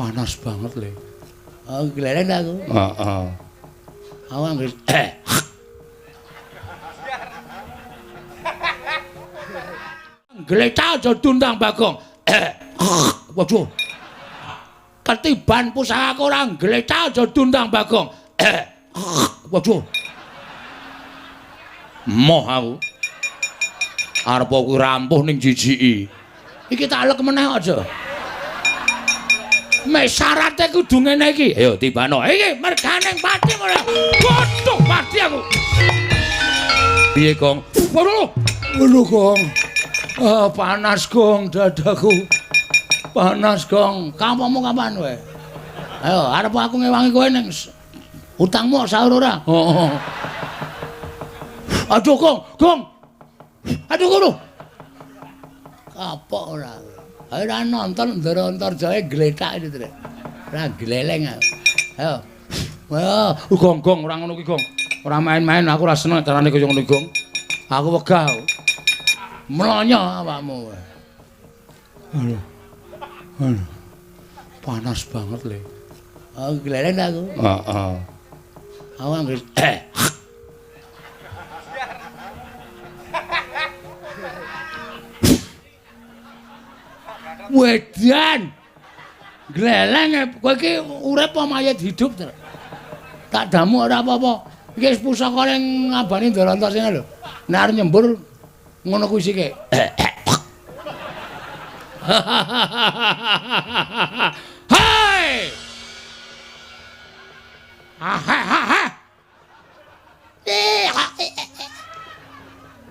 Panas banget le. Oh, gleleng aku. Heeh. Aku anggere Glecak aja diundang Bagong. Waduh. Ketiban pusakaku ora glecak aja diundang Bagong. Waduh. Moh aku. Arep kuwi rampuh ning jijiki. Iki tak lek meneh aja. Mek syarate kudu ngene iki. Ayo tibano. Iki merganing pati ora. Waduh, mati aku. Piye, Gong? Waduh. Waduh, Gong. Ah, panas, Gong, dadaku. Panas, Gong. Kampungmu kapan kowe? Ayo, arep aku ngewangi kowe ning utangmu sahur ora? Heeh. Aduh, Gong, Gong. Aduh, kono. Kapok ora. Ayo ora nonton Ndara Antarjaya gletak itu, Trek. Ora gleleng aku. Ayo. Wah, Gong, Gong, ora ngono ki, Gong. Ora main-main, aku ora seneng carane kaya ngono, Gong. Aku wegah. Mlonyo awakmu. Aduh. Aduh. Panas banget le. Oh, gleleng aku. Heeh. Aku anggere Wedan. Gleleng kowe iki urip apa mayit hidup, Trek? Tak damu ora apa-apa. Iki wis pusaka ning ngabani Ndara Antasena lho. Nek arep nyembur ngono kuwi sike. Hai! Ah ha ha.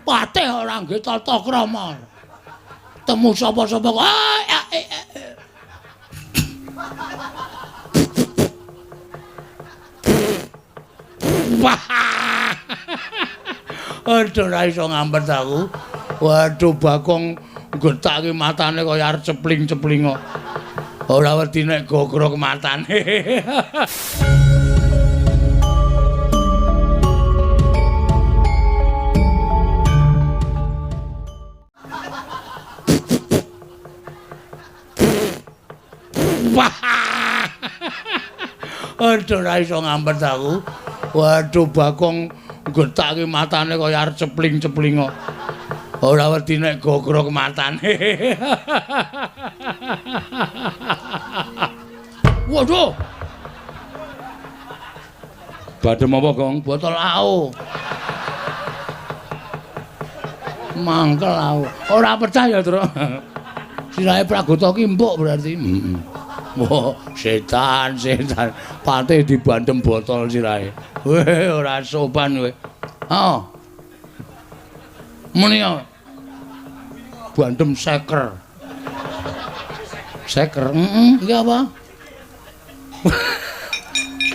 Patih ora nggih tata krama. Temu sapa-sapa kok. Aduh, ora iso ngampet aku. Waduh, Bagong gethake matane kaya arep cepling-cepling kok. Ora wedi nek gogrok matane. Aduh, ora iso ngampet aku. Waduh, Bagong gethake matane kaya arep cepling-cepling kok. Ora wedi nek gogrok matane. Waduh. Badhe apa, Gong? Botol AO. Mangkel aku. Ora percaya, Truk. Sirahe Pragota ki empuk berarti. Heeh. Wah, setan, setan. Patih dibandem botol sirahe. Weh, ora sopan kowe. Heeh. Muni ya. Bandem seker. Seker, heeh, iki apa?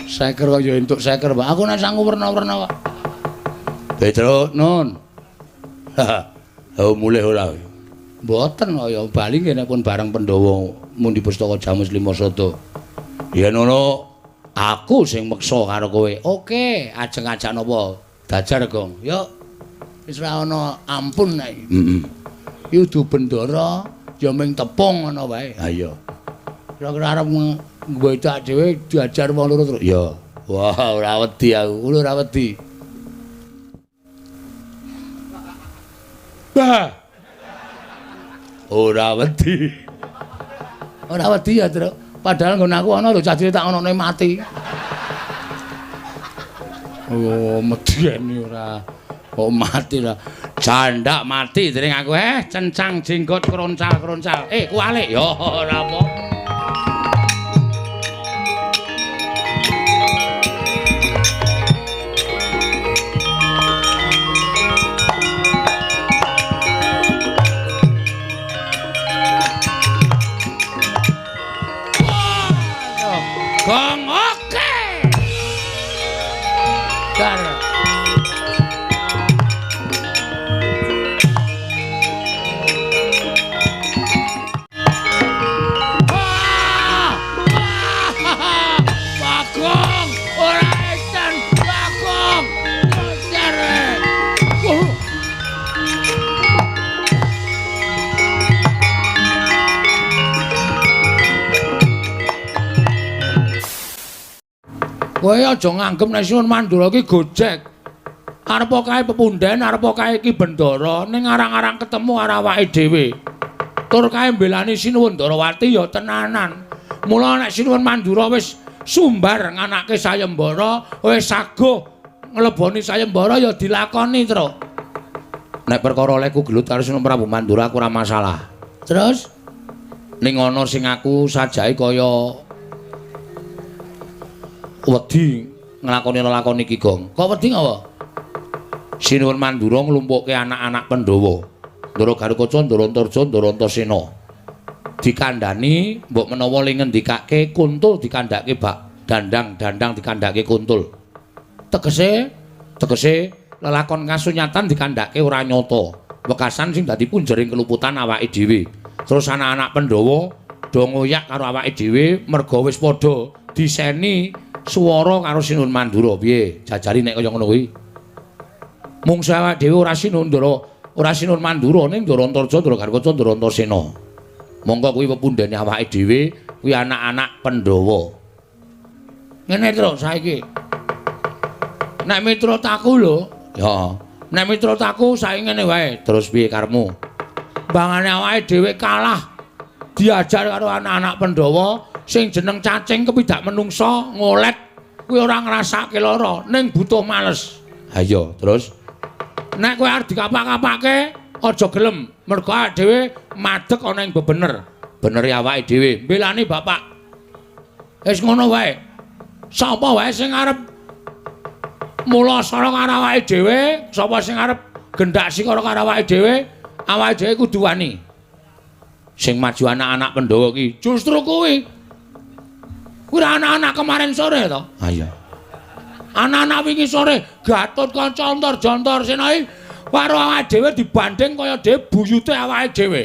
Seker kok ya entuk seker, Pak. Aku nek sangu werna-werna kok. Petruk, Nun. Oh, mulih ora. Mboten kaya bali nggih nek pun bareng Pandhawa mundi pustaka Jamus Lima Sada. Yen ngono aku sing meksa karo kowe. Oke, ajeng-ajak napa? Dajar, Gong. Yuk. Wis ora ana ampun nek iki. Heeh. Iki udu bendara ya ming tepung ngono wae. Ha iya. Kira-kira arep ngwedak dhewe diajar wong loro terus. Ya. Wah, ora wedi aku. Kulo ora wedi. Bah. Ora wedi. Ora wedi ya, Truk. Padahal nggon aku ana lho cah cilik tak onone mati. Oh, medeni ora. Oh, mati lah. Jandak mati dening aku cencang jenggot kroncal-kroncal. Kualik ya ora apa. Gong oke. Dar. Bagong ora edan Bagong. Jare. Kowe aja nganggep nek Sinuwun Mandura iki gojek. Arep kae pepunden, arep kae iki bendara, ning arang-arang ketemu karo awake dhewe. Tur kae mbelani Sinuwun Ndarawati ya tenanan. Mula nek Sinuwun Mandura wis sumbar nganake sayembara, wis saguh ngleboni sayembara ya dilakoni, Truk. Nek perkara olehku gelut karo Sinuwun Prabu Mandura aku ora masalah. Terus ning ana sing aku sajae kaya wedi nglakoni lelakon iki, Gong. Kok wedi ngapa? Sinuwun Mandura nglumpukke anak-anak Pandhawa. Ndara Garukaca, Ndara Antarja, Ndara Antasena. Dikandhani mbok menawa le ngendikake kuntul dikandhake bak dandang, dandang dikandhake kuntul. Tegese tegese lelakon kasunyatan dikandhake ora nyata. Wekasan sing dadi punjering keluputan awake dhewe. Terus anak-anak Pandhawa do ngoyak karo awake dhewe merga wis padha diseni swara karo Sinuwun Mandura. Piye? Jajari nek kaya ngono kuwi. Mungsu awake dhewe ora Sinuwun Ndara, ora Sinuwun Mandura ning Ndara Antarja, Ndara Garukaca, Ndara Antasena. Monggo kuwi pepundhene awake dhewe, kuwi anak-anak Pandhawa. Ngene, Truk, saiki. Nek miturut aku lho, ya. Nek miturut aku saiki ngene wae. Terus piye karepmu? Bangane awake dhewe kalah diajar karo anak-anak Pandhawa sing jeneng cacing kepidak menungsa ngolet kuwi ora ngrasake lara ning butuh males. Ha iya, terus nek kowe arep dikapak-kapake aja gelem mergo awake dhewe madeg ana ing bebener. Benere awake dhewe mbelani bapak. Wis ngono wae. Sapa wae sing arep mula sara karo awake dhewe, sapa sing arep gendak sikara karo awake dhewe, awake dhewe kudu wani. Sing maju anak-anak Pandhawa ki justru kuwi. Kuwi anak-anak kemarin sore to? Ha iya. Anak-anak wingi sore Gatotkaca Antarja Antasena iki karo awake dhewe dibanding kaya dhewe buyute awake dhewe.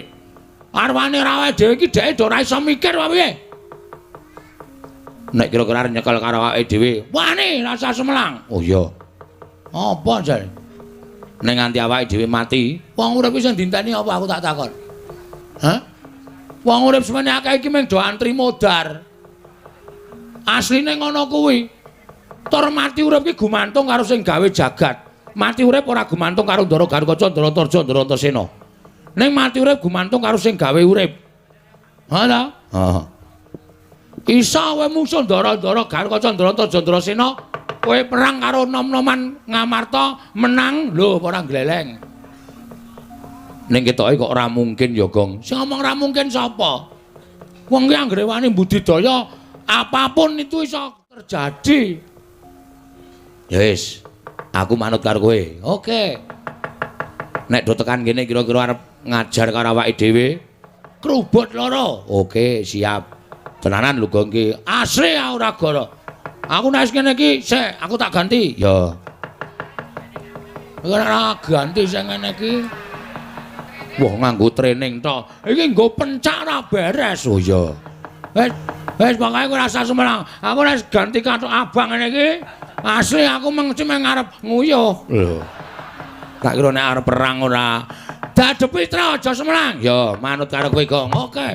Arwane ora awake dhewe iki dheke do ora iso mikir apa piye. Nek kira-kira arep nyekel karo awake dhewe, wani rasa semelang. Oh iya. Apa jare? Nek nganti awake dhewe mati, wong urip iki sing dinteni apa aku tak takon. Hah? Wong urip semene akeh iki mung do antri modar. Asline ngono kuwi. Tur mati urip iki gumantung karo sing gawe jagat. Mati urip ora gumantung karo Ndara Garukaca, Ndara Antarja, Ndara Antasena. Ning mati urip gumantung karo sing gawe urip. Ha ta? Heeh. Isa kowe mungsuh Ndara-ndara Garukaca, Ndara Antarja, Ndara Sena, kowe perang karo nom-noman Ngamarta menang lho ora gleleng. Ning ketoke kok ora mungkin ya, Gong. Sing ngomong ora mungkin sapa? Wong ki anggere wani budidaya apapun itu iso terjadi. Ya wis, aku manut karo kowe. Oke. Nek do tekan kene kira-kira arep ngajar karo awake dhewe, krubut loro. Oke, siap. Tenanan lho, Gong ki. Asli ora goro. Aku nek ngene iki, sik aku tak ganti. Ya. Ora ganti sing ngene iki. Wah, nganggo training tok. Iki nggo pencak ora beres. Oh iya. Wis, wis pokoke kowe rasa semelang. Aku nek ganti kathok abang ngene iki, asli aku mengci meng arep nguyuh. Lho. Tak kira nek arep perang ora. Dadepi tra aja semelang. Ya, manut karo kowe, Gong. Oke.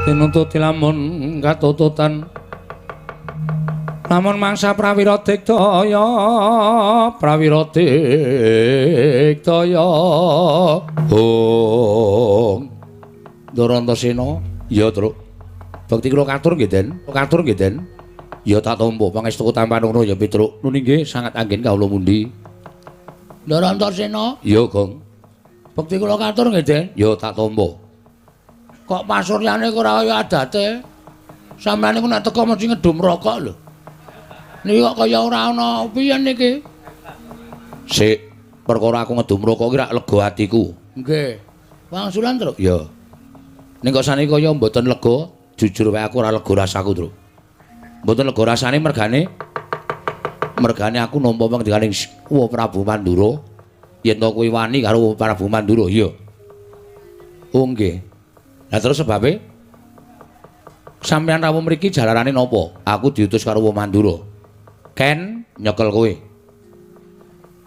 Tinututi lamun katututan lamun mangsa prawira digdaya prawira digdaya. Hong Ndara Antasena. Ya, Truk. Bekti kula katur nggih, Den. Katur nggih, Den. Ya tak tampa pangestu tampan ngono ya, Petruk. Nuni nggih sangat anggen kawula mundi. Ndara Antasena. Ya, Gong. Bekti kula katur nggih, Den. Ya tak tampa. Kok pasuryane ora kaya adate? Sampeyan niku nek teko mesti ngedum rokok lho. Niki kok kaya ora ana piye niki? Sik, Perkara aku ngedum rokok ki rak lega atiku. Nggih. Wangsulan, Truk? Ya. Ning kok saniki kaya mboten lega, jujur wae aku ora lega rasaku, Truk. Mboten lega rasane mergane aku nampa pangandikaning Wa Prabu Mandura. Yen to kowe wani karo Prabu Mandura, iya. Oh nggih. Lah terus sebabe sampeyan rawuh mriki jalarane napa? Aku diutus karo Wa Mandura. Ken nyekel kowe.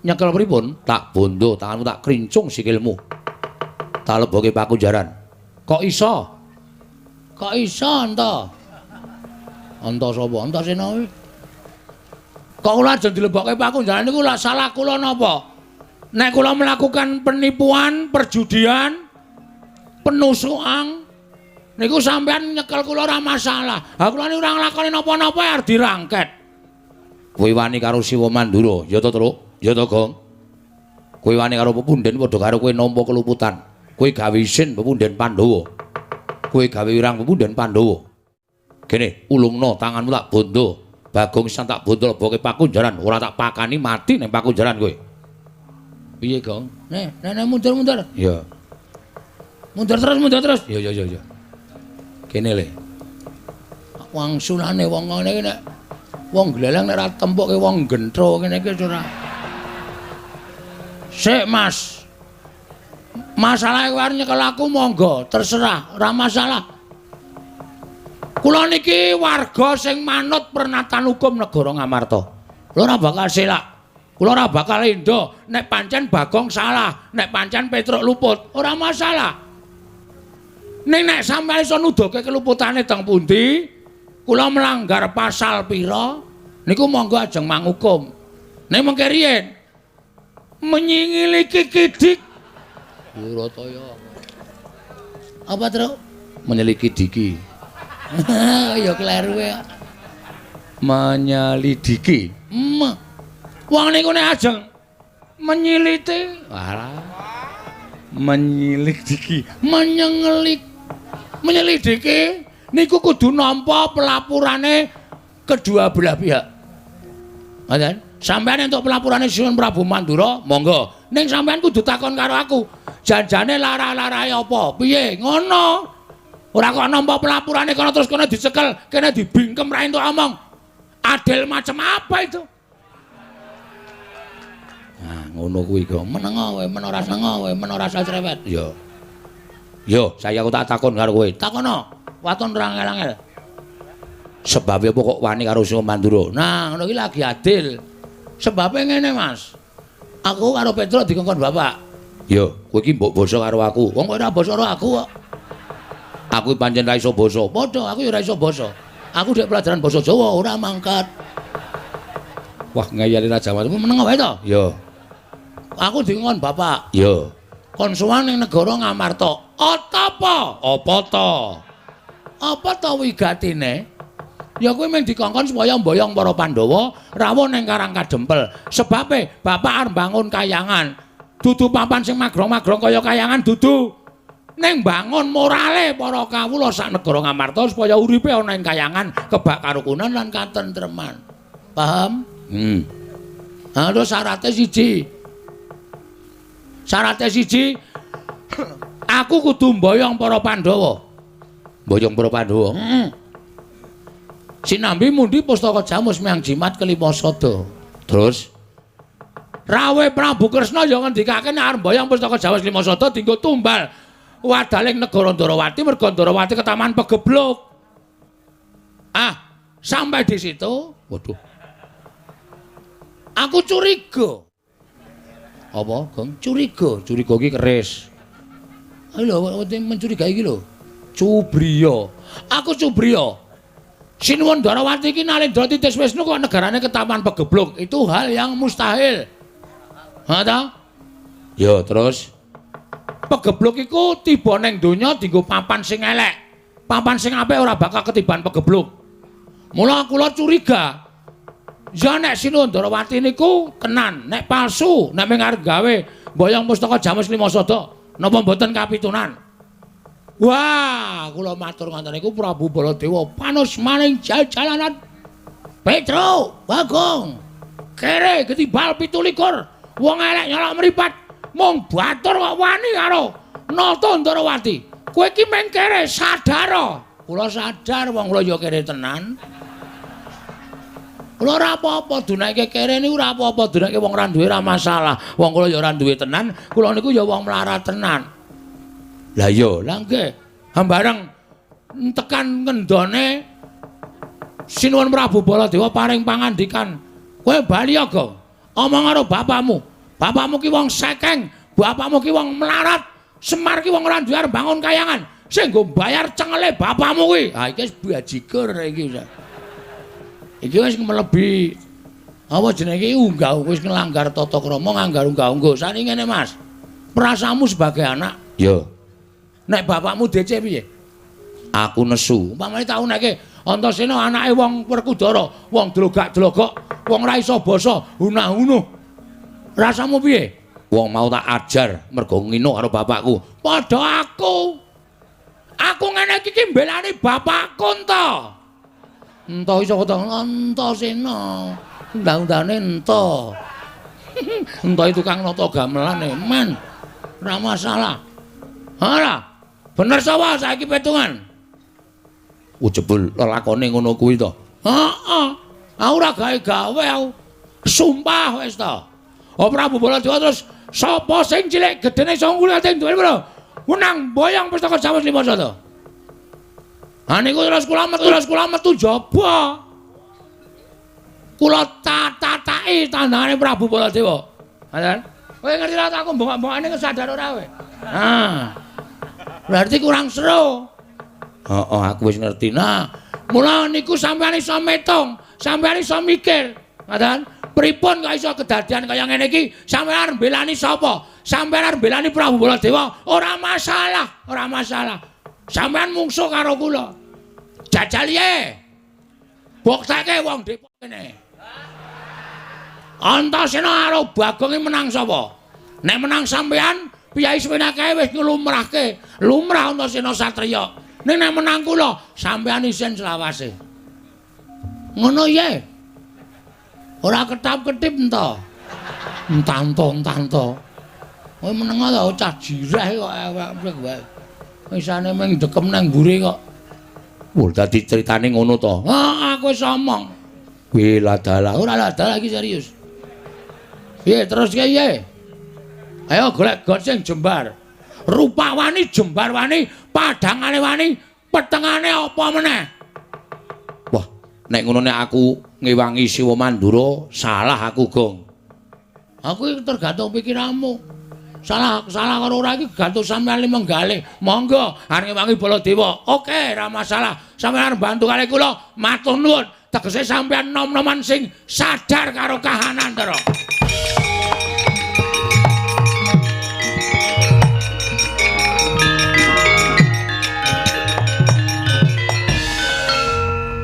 Nyekel pripun? Tak bondo tanganmu, tak krincung sikilmu. Tak leboke pakunjaran. Kok iso? Kok iso enta? Enta sapa? Enta sena kuwi. Kok kula ajeng dilebokke pakunjaran niku lak salah kula napa? Nek kula melakukan penipuan, perjudian, penusukan niku sampean nyekel kula ora masalah. Ha kula niku ora nglakoni napa-napa arep dirangket. Kowe wani karo Siwa Mandura, ya to, Truk? Ya to, Gong? Kowe wani karo pepunden padha karo kowe nampa keluputan. Kowe gawe isin pepunden Pandhawa. Kowe gawe wirang pepunden Pandhawa. Kene, ulungno tanganmu tak bondo. Bagong sisan tak bondo leboke pakunjaran, ora tak pakani mati ning pakunjaran kowe. Piye, Gong? Nek, nek mundur-mundur. Ya. Mundur terus, mundur terus. Ya ya ya ya. Kene le. Wangsulane wong ngene iki nek wong gleleng nek ora tempukke wong gentro ngene iki ora. Sik, Mas. Masalahe kowe arep nyekel aku monggo, terserah, ora masalah. Kula niki warga sing manut pernatan hukum negara Ngamarta. Kula ora bakal selak. Kula ora bakal endo nek pancen Bagong salah, nek pancen Petruk luput, ora masalah. Ning nek sampeyan iso nuduhke keluputane teng pundi, kula melanggar pasal pira, niku monggo ajeng mangukum. Ning mengke riyen menyingiliki kidik Burataya. Apa, Truk? Menyeliki diki. Ya kleru ya. Menyelidiki. Wong niku nek ajeng menyiliti, walah. Menyelidiki, menyengelik, menyelidiki niku kudu nampa pelapurane kedua belah pihak. Ngoten? Sampeyan entuk pelapurane Sinuwun Prabu Mandura, monggo. Ning sampeyan kudu takon karo aku. Janjane lara-larae apa? Piye? Ngono. Ora kok nampa pelapurane kono terus kono dicekel, kene dibingkem ra entuk omong. Adil macam apa itu? Nah, ngono kuwi kok. Menengo kowe, men ora seneng kowe, men ora cerewet. Ya. Yo, saya aku tak takon karo kowe. Takono. Waton ora angel-angel. Sebabe apa kok wani karo Sinuwun Mandura? Nah, ngono iki lagi adil. Sebabe ngene, Mas. Aku karo Petruk dikongkon bapak. Yo, kowe iki mbok basa karo aku. Wong kowe ora basa karo aku kok. Aku pancen ra iso basa. Padha, aku ya ora iso basa. Aku dek pelajaran basa Jawa ora mangkat. Wah, ngeyeli Raja Mas. Meneng wae to? Yo. Aku dikongkon bapak. Yo. Kon sowan ning negara Ngamarta. Apa? Apa to? Apa to wigatine? Ya kuwi mung dikongkon supaya mboyong para Pandhawa rawuh ning Karang Kadempel. Sebabe bapak arep mbangun kayangan. Dudu papan sing magrong-magrong kaya kayangan dudu. Ning mbangun morale para kawula sak negara Ngamarta supaya uripe ana ing kayangan kebak karukunan lan katentreman. Paham? Nah, terus syarate siji. Syarate siji, aku kudu mboyong para Pandhawa. Mboyong para Pandhawa? Heeh. Sinambi mundi pustaka jamus miang jimat kelima sada. Terus Rawe Prabu Kresna ya ngendikake nek arep mboyong pustaka jamus lima sada dienggo tumbal wadaling negara Ndarawati merga Ndarawati ketaman pegebluk. Ah, sampai di situ, waduh. Aku curiga. Apa, Gong? Curiga, curiga iki keris. Ayo lho, mencurigai iki lho. Cubriya. Aku cubriya. Sinuwun Ndarawati iki Nalendra Titis Wisnu kok negarane ketaman pegebluk. Itu hal yang mustahil. Ha ta? Ya, terus pegebluk iku tiba ning donya dienggo papan sing elek. Papan sing apik ora bakal ketiban pegebluk. Mula kula curiga. Ya nek Sinuwun Ndarawati niku tenan, nek palsu, nek mung arep gawe mboyong pustaka jamus lima sada, napa mboten kapitunan? Wah, kula matur ngoten niku Prabu Baladewa panus maning jalanan. Petro, Bagong. Kere ketibal 27. Wong elek nyolok mripat. Mung batur kok wani karo Nata Ndarawati. Kowe iki mung kere sadar. Kula sadar wong kula ya kere tenan. Kula ora apa-apa dunake kere niku ora apa-apa, dunake wong ora duwe ora masalah. Wong kula ya ora duwe tenan, kula niku ya wong melarat tenan. Lah iya, lah nggih. Hambareng tekan ngendone Sinuwun Prabu Baladewa paring pangandikan, "Kowe bali ya, Gong. Omong karo bapakmu. Bapakmu ki wong sekeng, bapakmu ki wong melarat, Semar ki wong ora duwe arep bangun kayangan. Sing nggo bayar cengele bapakmu kuwi." Ha iki wis bajigur iki. Iki wis mlebi apa jenenge iki unggah wis nglanggar tata krama, nganggar unggah-ungguh. Sani ngene, Mas. Perasaanmu sebagai anak, ya. Nek bapakmu DC piye? Aku nesu. Umpamane tau neke Antasena anake wong Werkudara, wong dlogak-dlogok, wong ora iso basa, hunah-hunuh. Rasamu piye? Wong mau tak ajar mergo ngino karo bapakku. Padha aku. Aku ngene iki ki mbelani bapakku ento. Ento iso kata Antasena. Undang-undane ento. Ento tukang nata gamelane, men. Ora masalah. Ora. Bener sapa saiki petungan? Oh jebul lelakone ngono kuwi to. Heeh. Aku ora gawe-gawe aku. Sumpah wis to. Oh Prabu Baladewa terus sapa sing cilik gedene iso ngulate duwe lho. Menang boyong pustaka Jawa 5 to. Ha niku terus kula metu jaba. Kula tatataki tandangane Prabu Baladewa. Ngoten. Kowe ngerti ra aku mbongok-mbongane sadar ora kowe? Ha. Berarti kurang seru. Heeh, aku wis ngerti. Nah, mula niku sampeyan iso metung, sampeyan iso mikir. Ngoten. Pripun kok iso kedadian kaya ngene iki? Sampeyan arep mbelani sapa? Sampeyan arep mbelani Prabu Baladewa? Ora masalah, ora masalah. Sampeyan mungsuh karo kula. Jajal ye. Bukteke wong Depok kene. Antasena karo Bagong iki menang sapa? Nek menang sampeyan, piyai sewenake wis nglumrahke. Lumrah Antasena satriya. Ning nek menang kula, sampeyan isin selawase. Ngono ye. Ora ketap-ketip ento. Entanto-entanto. Kowe meneng to cah jireh kok awake wae. Isane mung dekem nang mburi kok. Wah, dadi critane ngono to. Ha, aku wis omong. Kuwi ladalah, ora ladalah iki serius. Piye terus piye? Ayo golek got sing jembar. Rupa wani, jembar wani, padhangane wani, petengane apa meneh? Wah, nek ngono nek aku ngewangi Siwa Mandura, salah aku, Gong. Aku iki tergantung pikiranmu. Salah salah karo ora iki gantung sampeyan menggalih. Monggo arep ngewangi Baladewa. Oke, ora masalah. Sampeyan arep bantu kali kula, matur nuwun. Tegese sampeyan nom-noman sing sadar karo kahanan, Ndara.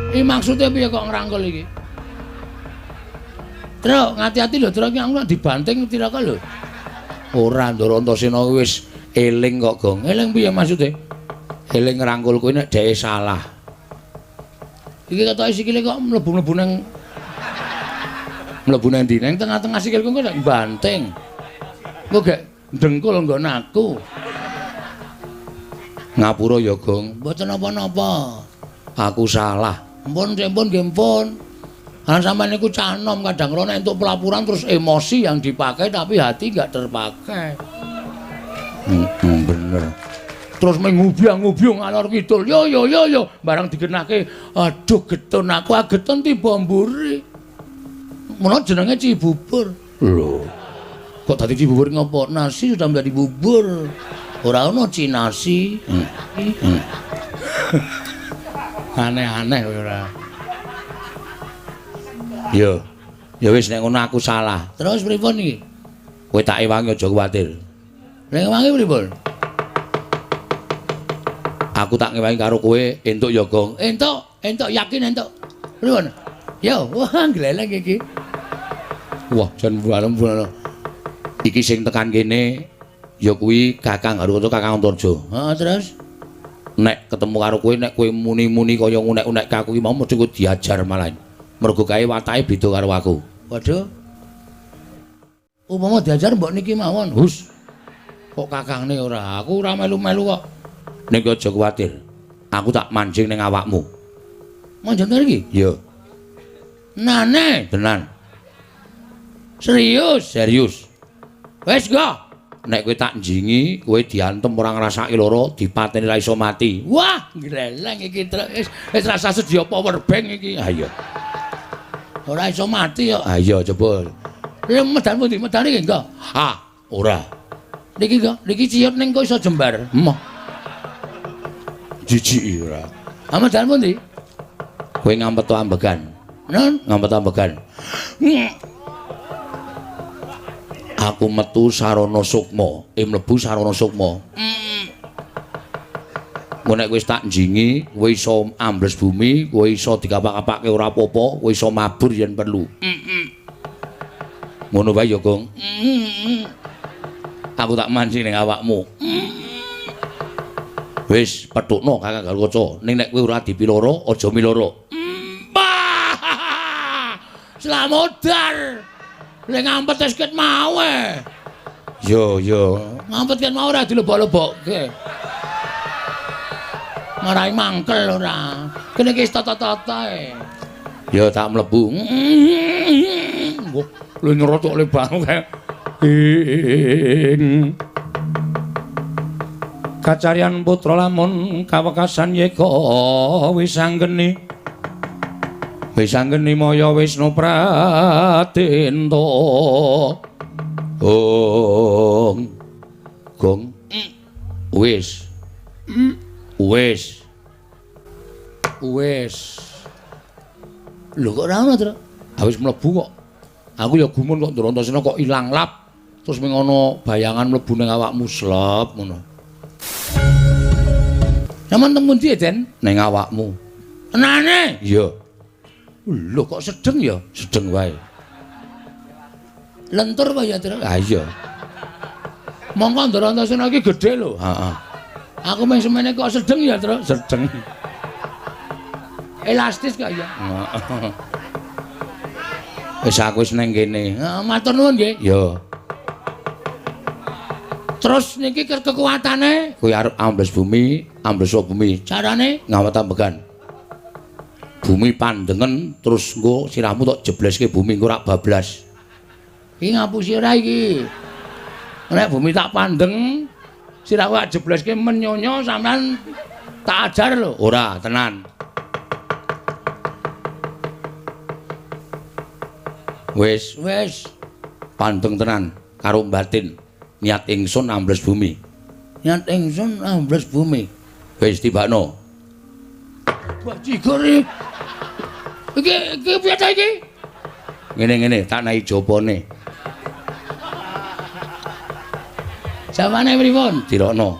Iki maksude piye kok ngrangkul iki? Truk, ngati-ati lho, Truk, iki aku nek dibanting tiraka lho. Ora, Ndara Antasena wis eling kok, Gong. Eling piye maksude? Eling ngrangkul kuwi nek dheke salah. Iki ketoke sikile kok mlebu-mlebu nang mlebu nang ndi? Nang tengah-tengah sikilku kok nek banting. Engko gek dengkul nggon aku. Ngapura ya, Gong. Mboten napa-napa. Aku salah. Ampun, ampun, nggih ampun. Lan sampeyan niku cah nom kadang kala nek entuk pelaporan terus emosi yang dipakai tapi hati enggak terpakai. Bener. Terus mengubyang-ngubyung ngalor kidul. Yo yo yo yo, barang digenahke, aduh getun aku, getun tiba mburi. Mula jenenge Cibubur. Lho. Kok dadi Cibubur ngopo? Nasi sudah menjadi bubur. Ora ono cinasi. Aneh-aneh kowe ora. Yo. Ya wis nek ngono aku salah. Terus pripun iki? Kowe tak ewangi aja kuwatir. Nek ewangi pripun? Aku tak ngewangi karo kowe entuk ya, Gong. Entuk, entuk yakin entuk. Pripun? Yo, wah gleleng iki. Wah, jan bareng-bareng. Iki sing tekan kene ya kuwi Kakang Haruka Kakang Antarja. Heeh, terus nek ketemu karo kowe nek kowe muni-muni kaya ngunek-unek aku iki mau mesti kowe diajar malah. Mergo kae watake beda karo aku. Waduh. Upama diajar mbok niki mawon. Hus. Kok kakangne ora? Aku ora melu-melu kok. Ning aja kuwatir. Aku tak mancing ning awakmu. Manjing iki? Iya. Nane, tenan. Serius, serius. Wis go. Nek kowe tak njingi, kowe diantem ora ngrasake lara, dipateni ra iso mati. Wah, ngreleng iki wis wis rasa sedia power bank iki. Ha iya. Ora iso mati kok. Ha iya, coba. Lha medan pundi? Medan iki engko. Ha, ora. Niki kok, niki ciyut ning kok iso jembar. Emoh. Jijiki ora. Ha medan pundi? Kowe ngampet ambegan. Nun, ngampet ambegan. Aku metu sarana sukma, mlebu sarana sukma. Engko nek wis tak njingi, kowe iso ambles bumi, kowe iso dikapak-kapake ora apa-apa, kowe iso mabur yen perlu. Ngono wae ya, Gong. Aku tak mancing ning awakmu. Wis petukno Kakang Garukaca, ning nek kowe ora dipiloro, aja miloro. Slamodar. Lek ngampet wis ket mau e. Yo yo, ngampet ket mau ora dilebok-lebokke. Marai mangkel ora. Kene iki wis tata-tata e. Ya tak mlebu. Lho nyerocok le banget. Ing kacarian putra lamun kawekasan yeka wis anggeni. Wis anggeni maya Wisnu Pratenta. Gong. Gong. Wis. Wis. Wis. Lho kok ora ono, Tru? Ha wis mlebu kok. Aku ya gumun kok Ndrantasena kok ilang lap. Terus ming ana bayangan mlebu ning awakmu slep ngono. Sampeyan teng pundi, Den? Ning awakmu. Tenane? Iya. Lho kok sedeng ya? Sedeng wae. Lentur apa ya, Tru? Ha iya. Mongko Ndrantasena iki gedhe lho. Heeh. Aku mung semene kok sedeng ya, Tru? Sedeng. Elastis kok ya. Heeh. Wis aku wis nang kene. Heeh, matur nuwun nggih. Ya. Terus niki kekuatane kowe arep ambles bumi, ambles bumi. Carane ngawet ambegan. Bumi pandengen terus engko sirahmu tok jebleske bumi engko rak bablas. Iki ngapusi ora iki? Nek bumi tak pandeng, sirahku tak jebleske menyonyo sampean tak ajar lho. Ora, tenan. Wis, wis. Pandeng tenan karo batin. Niat ingsun ambles bumi. Niat ingsun ambles bumi. Wis tibakno. Bajigur iki. Iki iki piye ta iki? Ngene-ngene tak nahi jopone. Jawane pripun? Dirokno.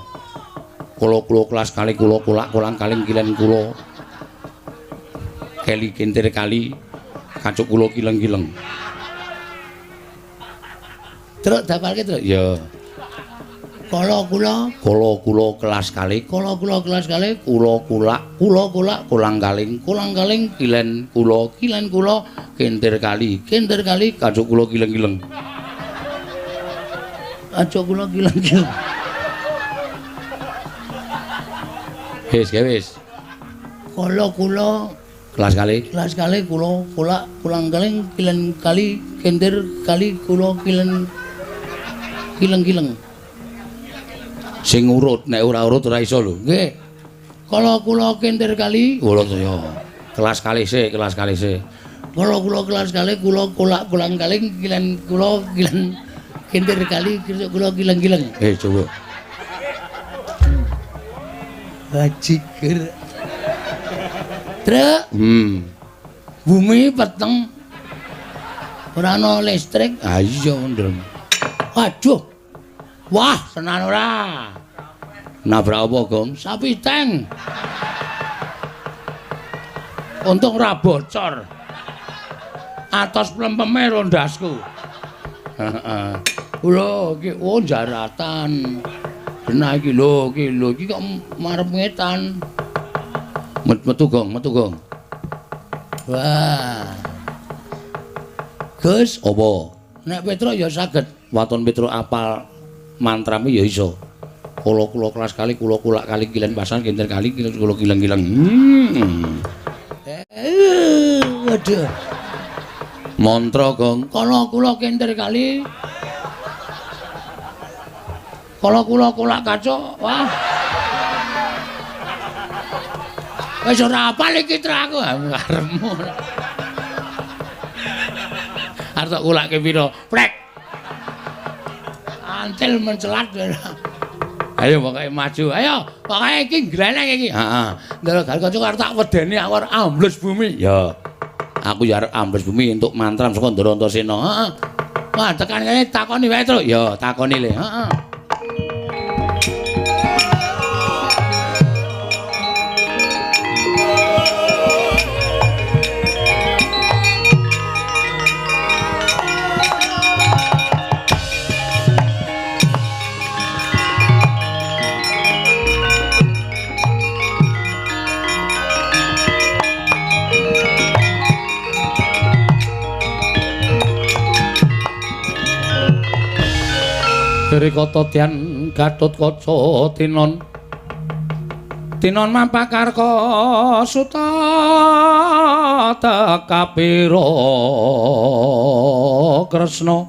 Kula-kula kelas kali kula kulak kolang kaling kilen kula. Keli kintir kali kacuk kula kileng-kileng. Truk dapalke, Truk. Ya. Kala kula, kala kula kelas kali, kala kula kelas kali, kula kulak, kula kulak, kolang kaling, kolang kaling, kilen kula, kilen kula, kintir kali, kintir kali, kacuk kula kileng-kileng. Kacuk kula kileng-kileng. Wis, wis. Kala kula kelas kali kula kulak, kolang kaling, kilen kali, kintir kali, kula kilen kileng-kileng. Sing urut, nek ora urut ora iso lho. Nggih. Kala kula kintir kali, kula saya. Kelas kali sik, kelas kali sik. Kala kula kelas kali, kula kulak kolang kaling, kilen kula kilen kintir kali, kula kileng-kileng. Coba. Bajigur. Truk. Bumi peteng. Ora ana listrik. Ha iya, Ndrem. Aduh. Wah, tenan ora. Nabrak apa, Gong? Sapi tank. Untung ora bocor. Atos plempeme rondasku. Heeh. Lho iki oh jaratan. Genah iki lho, iki lho iki kok marep ngetan. Metu Gong, metu Gong. Wah. Gus, apa? Nek Petruk ya saged. Waton Petruk apal mantrame ya iso. Kula-kula kelas kali, kula kulak kali kilen pasan kinten kali kula kileng-kileng. Waduh. Mantra Gong. Kala kula kintir kali. Kala kula kulak kaca. Wah. Wis ora apal iki tra aku karepmu. Arep tak kulake pira? Prek. Antil mencelat. Ayo pokoke maju. Ayo, pokoke iki gleneng iki. Heeh. Ndara Gatotkaca arep tak wedeni aku arep ambles bumi. Ya. Aku ya arep ambles bumi entuk mantram saka Ndara Antasena. Heeh. Wah, tekan kene takoni wae, Truk. Ya, takoni le. Heeh. Rikata Dian Gatotkaca tinon tinon mampakarka suta tekapira Kresna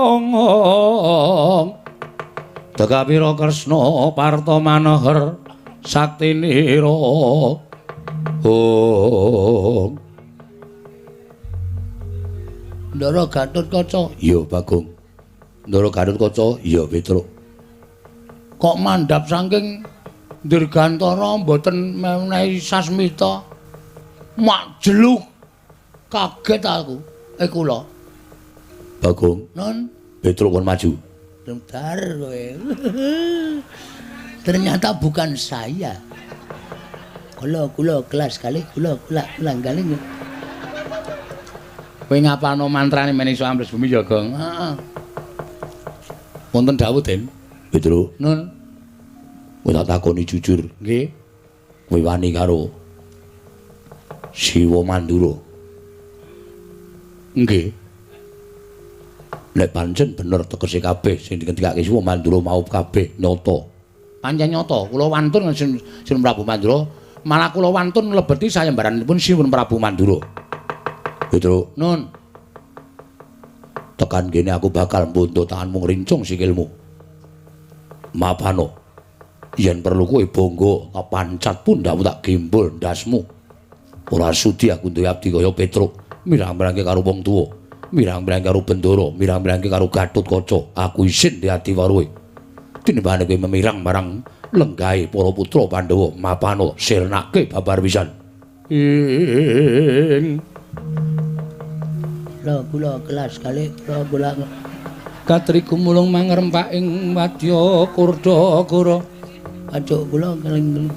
ong tekapira Kresna Parta Manohar saktinira ong. Ndara Gatotkaca. Iya, Bagong. Ndara Gatotkaca, iya, Petruk. Kok mandhap saking Dirgantara mboten menehi sasmita? Mak jeluk. Kaget aku. Kula. Bagong. Non, Petruk kon maju. Bentar kowe. Ternyata bukan saya. Kula kula kelas kali, kula kula ulang kali. Kowe ngapalno mantrane men iso ambles bumi ya, Gong? Heeh. Wonten dawuh, Den. Petruk. Nun. Kowe tak takoni jujur, nggih. Kowe wani karo Siwa Mandura? Nggih. Nek pancen bener tegese kabeh sing dikendikake Siwa Mandura mau kabeh nyata. Pancen nyata, kula wantun Sinuwun Prabu Mandura, malah kula wantun mlebeti sayembaranipun Sinuwun Prabu Mandura. Petruk, nun. Tekan kene aku bakal mbuntu tanganmu ngrincung sikilmu. Mapano. Yen perlu kowe bangga, tak pancat pundhakmu tak gembul ndasmu. Ora sudi aku duwe abdi kaya Petruk, mirang-mirangke karo wong tuwa, mirang-mirangke karo Bendara, mirang-mirangke karo Gatotkaca. Aku isin di ati waruhe. Tinimbangane kowe memirang marang lenggahe para putra Pandhawa, mapano sirnake babar pisan. Ing kula kula kelas kali kula kula katri gumulung mangrempak ing wadya kurda-kura acuk kula keling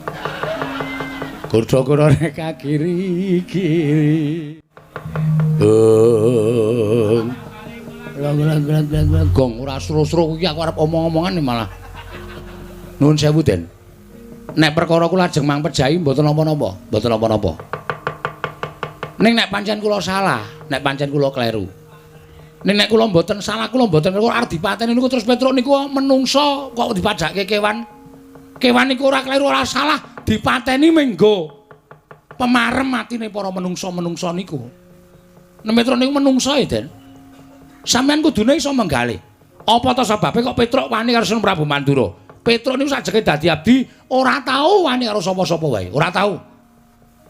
kurda-kura rek kiri-kiri. Gong kula kula kula kula gong ora sro-sro iki aku arep omong-omongan malah. Nuwun sewu, Den. Nek perkara kula ajeng mangpejahi mboten napa-napa, mboten napa-napa. Ning nek pancen kula salah, nek pancen kula kleru. Ning nek kula mboten salah, kula mboten kleru arep dipateni niku terus Petruk niku menungso kok dipajake kewan. Kewan niku ora kleru ora salah, dipateni menggo pemarem atine para menungso-menungso niku. Nek Petruk niku menungso e, Den. Sampeyan kudune iso menggalih. Apa ta sebabe kok Petruk wani karo Sinuwun Prabu Mandura? Petruk niku sajeke dadi abdi ora tau wani karo sapa-sapa wae, ora tau.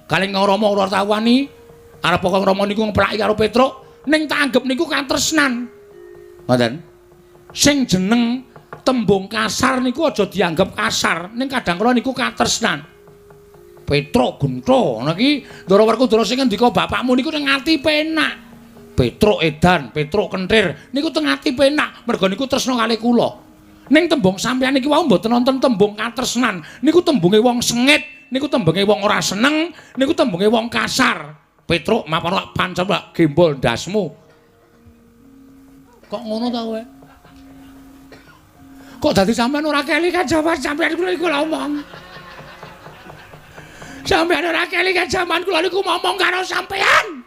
Kalih Rama ora tau wani. Arep kok Rama niku ngeplaki karo Petruk, ning tak anggep niku katresnan. Ngoten. Sing jeneng tembung kasar niku aja dianggep kasar, ning kadang kala niku katresnan. Petruk gentha ngono iki Ndara Werkudara sing ngendika bapakmu niku ning ati penak. Petruk edan, Petruk kenthir niku teng ati penak, merga niku tresna kalih kula. Ning tembung sampeyan niki wau mboten wonten tembung katresnan, niku tembunge wong sengit, niku tembunge wong ora seneng, niku tembunge wong kasar. Petruk mapan lak pancen lak gembol ndasmu. Kok ngono ta kowe? Kok dadi sampean ora keli kan jawaban sampean kula iku lha omong. Sampeyan ora kelingan jaman kula niku ngomong karo sampeyan.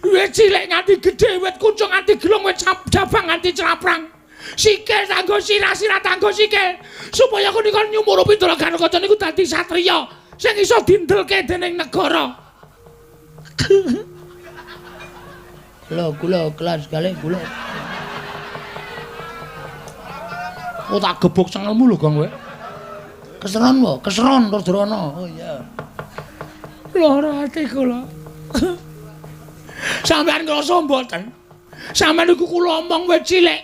Wit cilik nganti gedhe, wit kuncung nganti gelung, wit jabang nganti craprang. Sikil tanggo sirah, sirah tanggo sikil. Supaya aku niku nyumurupi Ndara Gatotkaca niku dadi satriya sing iso dindelke dening negara. Lho kula kelas kalih kula. Oh tak gebuk cengelmu lho Gong kowe. Keseron wae, keseron Rudrono. Oh iya. Lara ati kula. Sampeyan ngrasa mboten? Sampeyan niku kula omong wit cilik.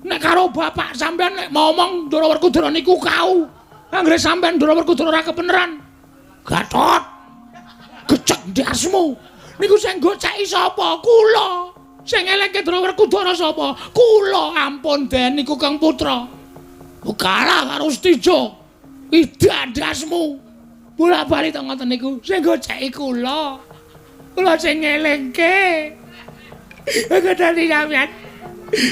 Nek karo bapak sampeyan nek ngomong Ndara Werkudara niku kau. Anggere sampeyan Ndara Werkudara ora kebeneran. Gatot. Gecek ndasmu. Niku sing goceki sapa? Kula. Sing eleke Ndara Werkudara sapa? Kula. Ampun den niku Kang Putra. Kalah karo Setija. Ida ndasmu. Bola-bali to ngoten niku sing goceki kula. Kula sing ngelingke. Gedhe sampeyan.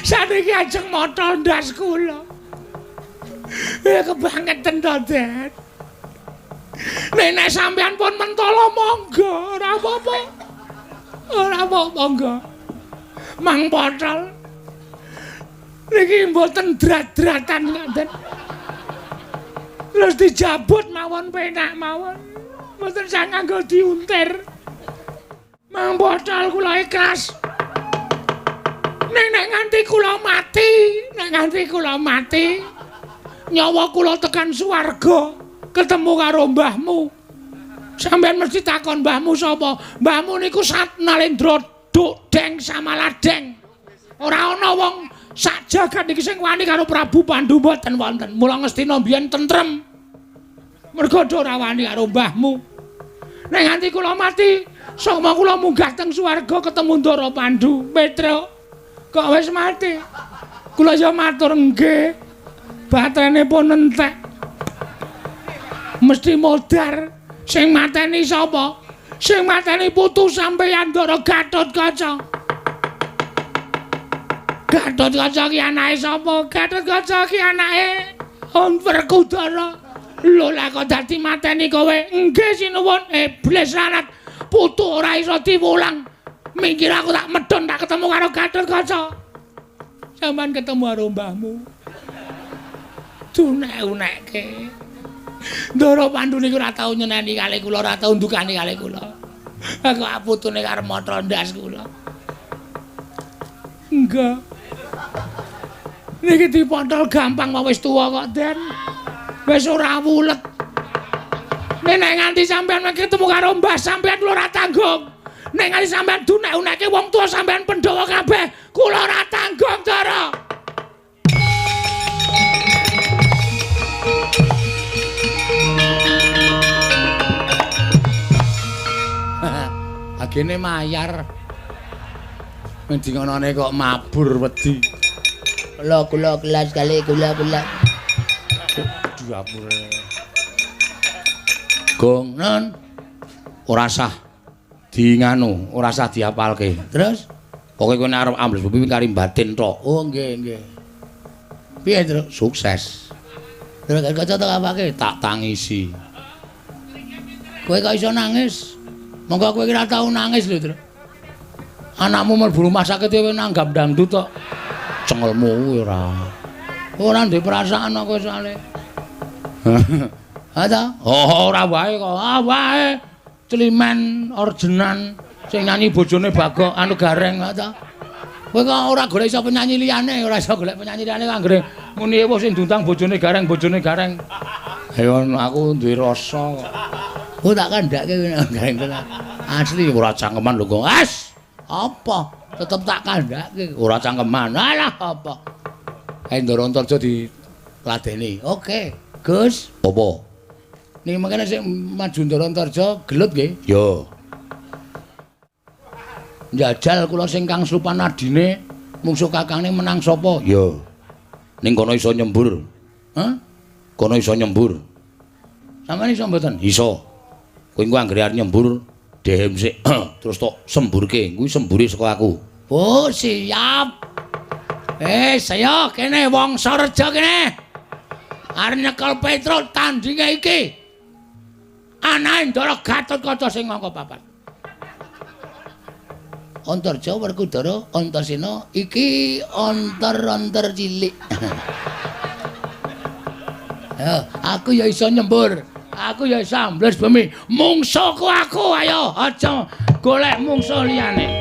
Saniki ajeng motol ndas kula. Kebangeten to, Den. Nek sampeyan pun mentolo monggo, ora apa-apa. Ora apa-apa monggo. Mang potol. Niki mboten drat-dratan ngoten. Terus dijabut mawon penak mawon. Mboten sang nganggo diuntir. Mang potol kula ikhlas. Nek nganti kula mati, nek nganti kula mati, nyawa kula tekan swarga, ketemu karo mbahmu. Sampeyan mesti takon mbahmu sapa? Mbahmu niku Sat Nalendra Duk Deng Samaladeng. Ora ana wong sak jagat niki sing wani karo Prabu Pandu mboten wonten. Mula Ngastina mbiyen tentrem. Mergo ora wani karo mbahmu. Nek nganti kula mati, soma kula munggah teng swarga ketemu Ndara Pandu. Petruk kok wis mati. Kula ya matur nggih. Batene pun entek. Mesti modar. Sing mateni sapa? Sing mateni putu sampeyan Ndara Gatotkaca. Gatotkaca ki anake sapa? Gatotkaca ki anake Werkudara. Lho lah kok dadi mateni kowe? Nggih sinuwun. Iblis lanat. Putu ora iso diwulang. Minggir aku tak medhon tak ketemu karo Gatotkaca. Sampeyan ketemu karo mbahmu. Dunek-unekke. Ndara Pandu niku ora tau nyeneni kalih kula, ora tau ndukani kalih kula. Aku putune karo motol ndas kula. Enggak. Niki dipotol gampang wae wis tuwa kok, Den. Wis ora wulet. Nek nganti sampeyan ketemu karo mbah sampeyan kula ora tanggung. Nek nganti sampeyan dunek-unekke wong tuwa sampeyan Pandhawa kabeh, kula ora tanggung, Ndara. Agene mayar. Ngendi ngonone kok mabur wedi. Kula kula kelas kali kula kula. Dapure. Gong nen ora sah di nganu, ora sah diapalke. Terus pokoke kowe nek arep ambles bumi kari batin tok. Oh nggih nggih. Piye, Truk? Sukses. Terus kaca tok apake? Tak tangisi. Kowe kok iso nangis? Monggo kowe ora tau nangis lho, Truk. Anakmu mlebu rumah sakit kowe nanggap dangdut tok. Cengelmu kuwi ora. Ora ndek perasaan kok soalé. Ha ta? Oh, ora wae kok. Ah wae. Climen orjenan sing nyanyi bojone Bagok anu Gareng ha ta. Kowe kok ora golek iso penyanyi liyane, ora iso golek penyanyi liyane kok anggere muni ewuh sing diundang bojone Gareng, bojone Gareng. Ayo aku duwe rasa kok. Oh tak kandhake Gareng tenan. Asli ora cangkeman lho kok. As, apa? Tetep tak kandhake. Ora cangkeman. Alah apa? Ayo Ndara Antarja diladeni. Oke, Gus. Apa? Niki mangkene sing maju Ndara Antarja gelut nggih? Ya. Njajal kula sing kang slupan adine mungsuh kakangne menang sapa? Ya. Ning kono iso nyembur. Hah? Kono iso nyembur. Sampeyan iso mboten? Iso. Kowe engko anggere arep nyembur dehem sik terus tok semburke. Kuwi sembure saka aku. Oh, siap. Saya kene wong Sareja kene. Arep nyekel Petruk tandinge iki. Anake Ndara Gatotkaca sing angka 4. Antarja Werkudara Antasena iki antar-antar cilik. Ya, aku ya iso nyembur. Aku ya iso ambles bumi. Mungsuhku aku, ayo aja golek mungsuh liyane.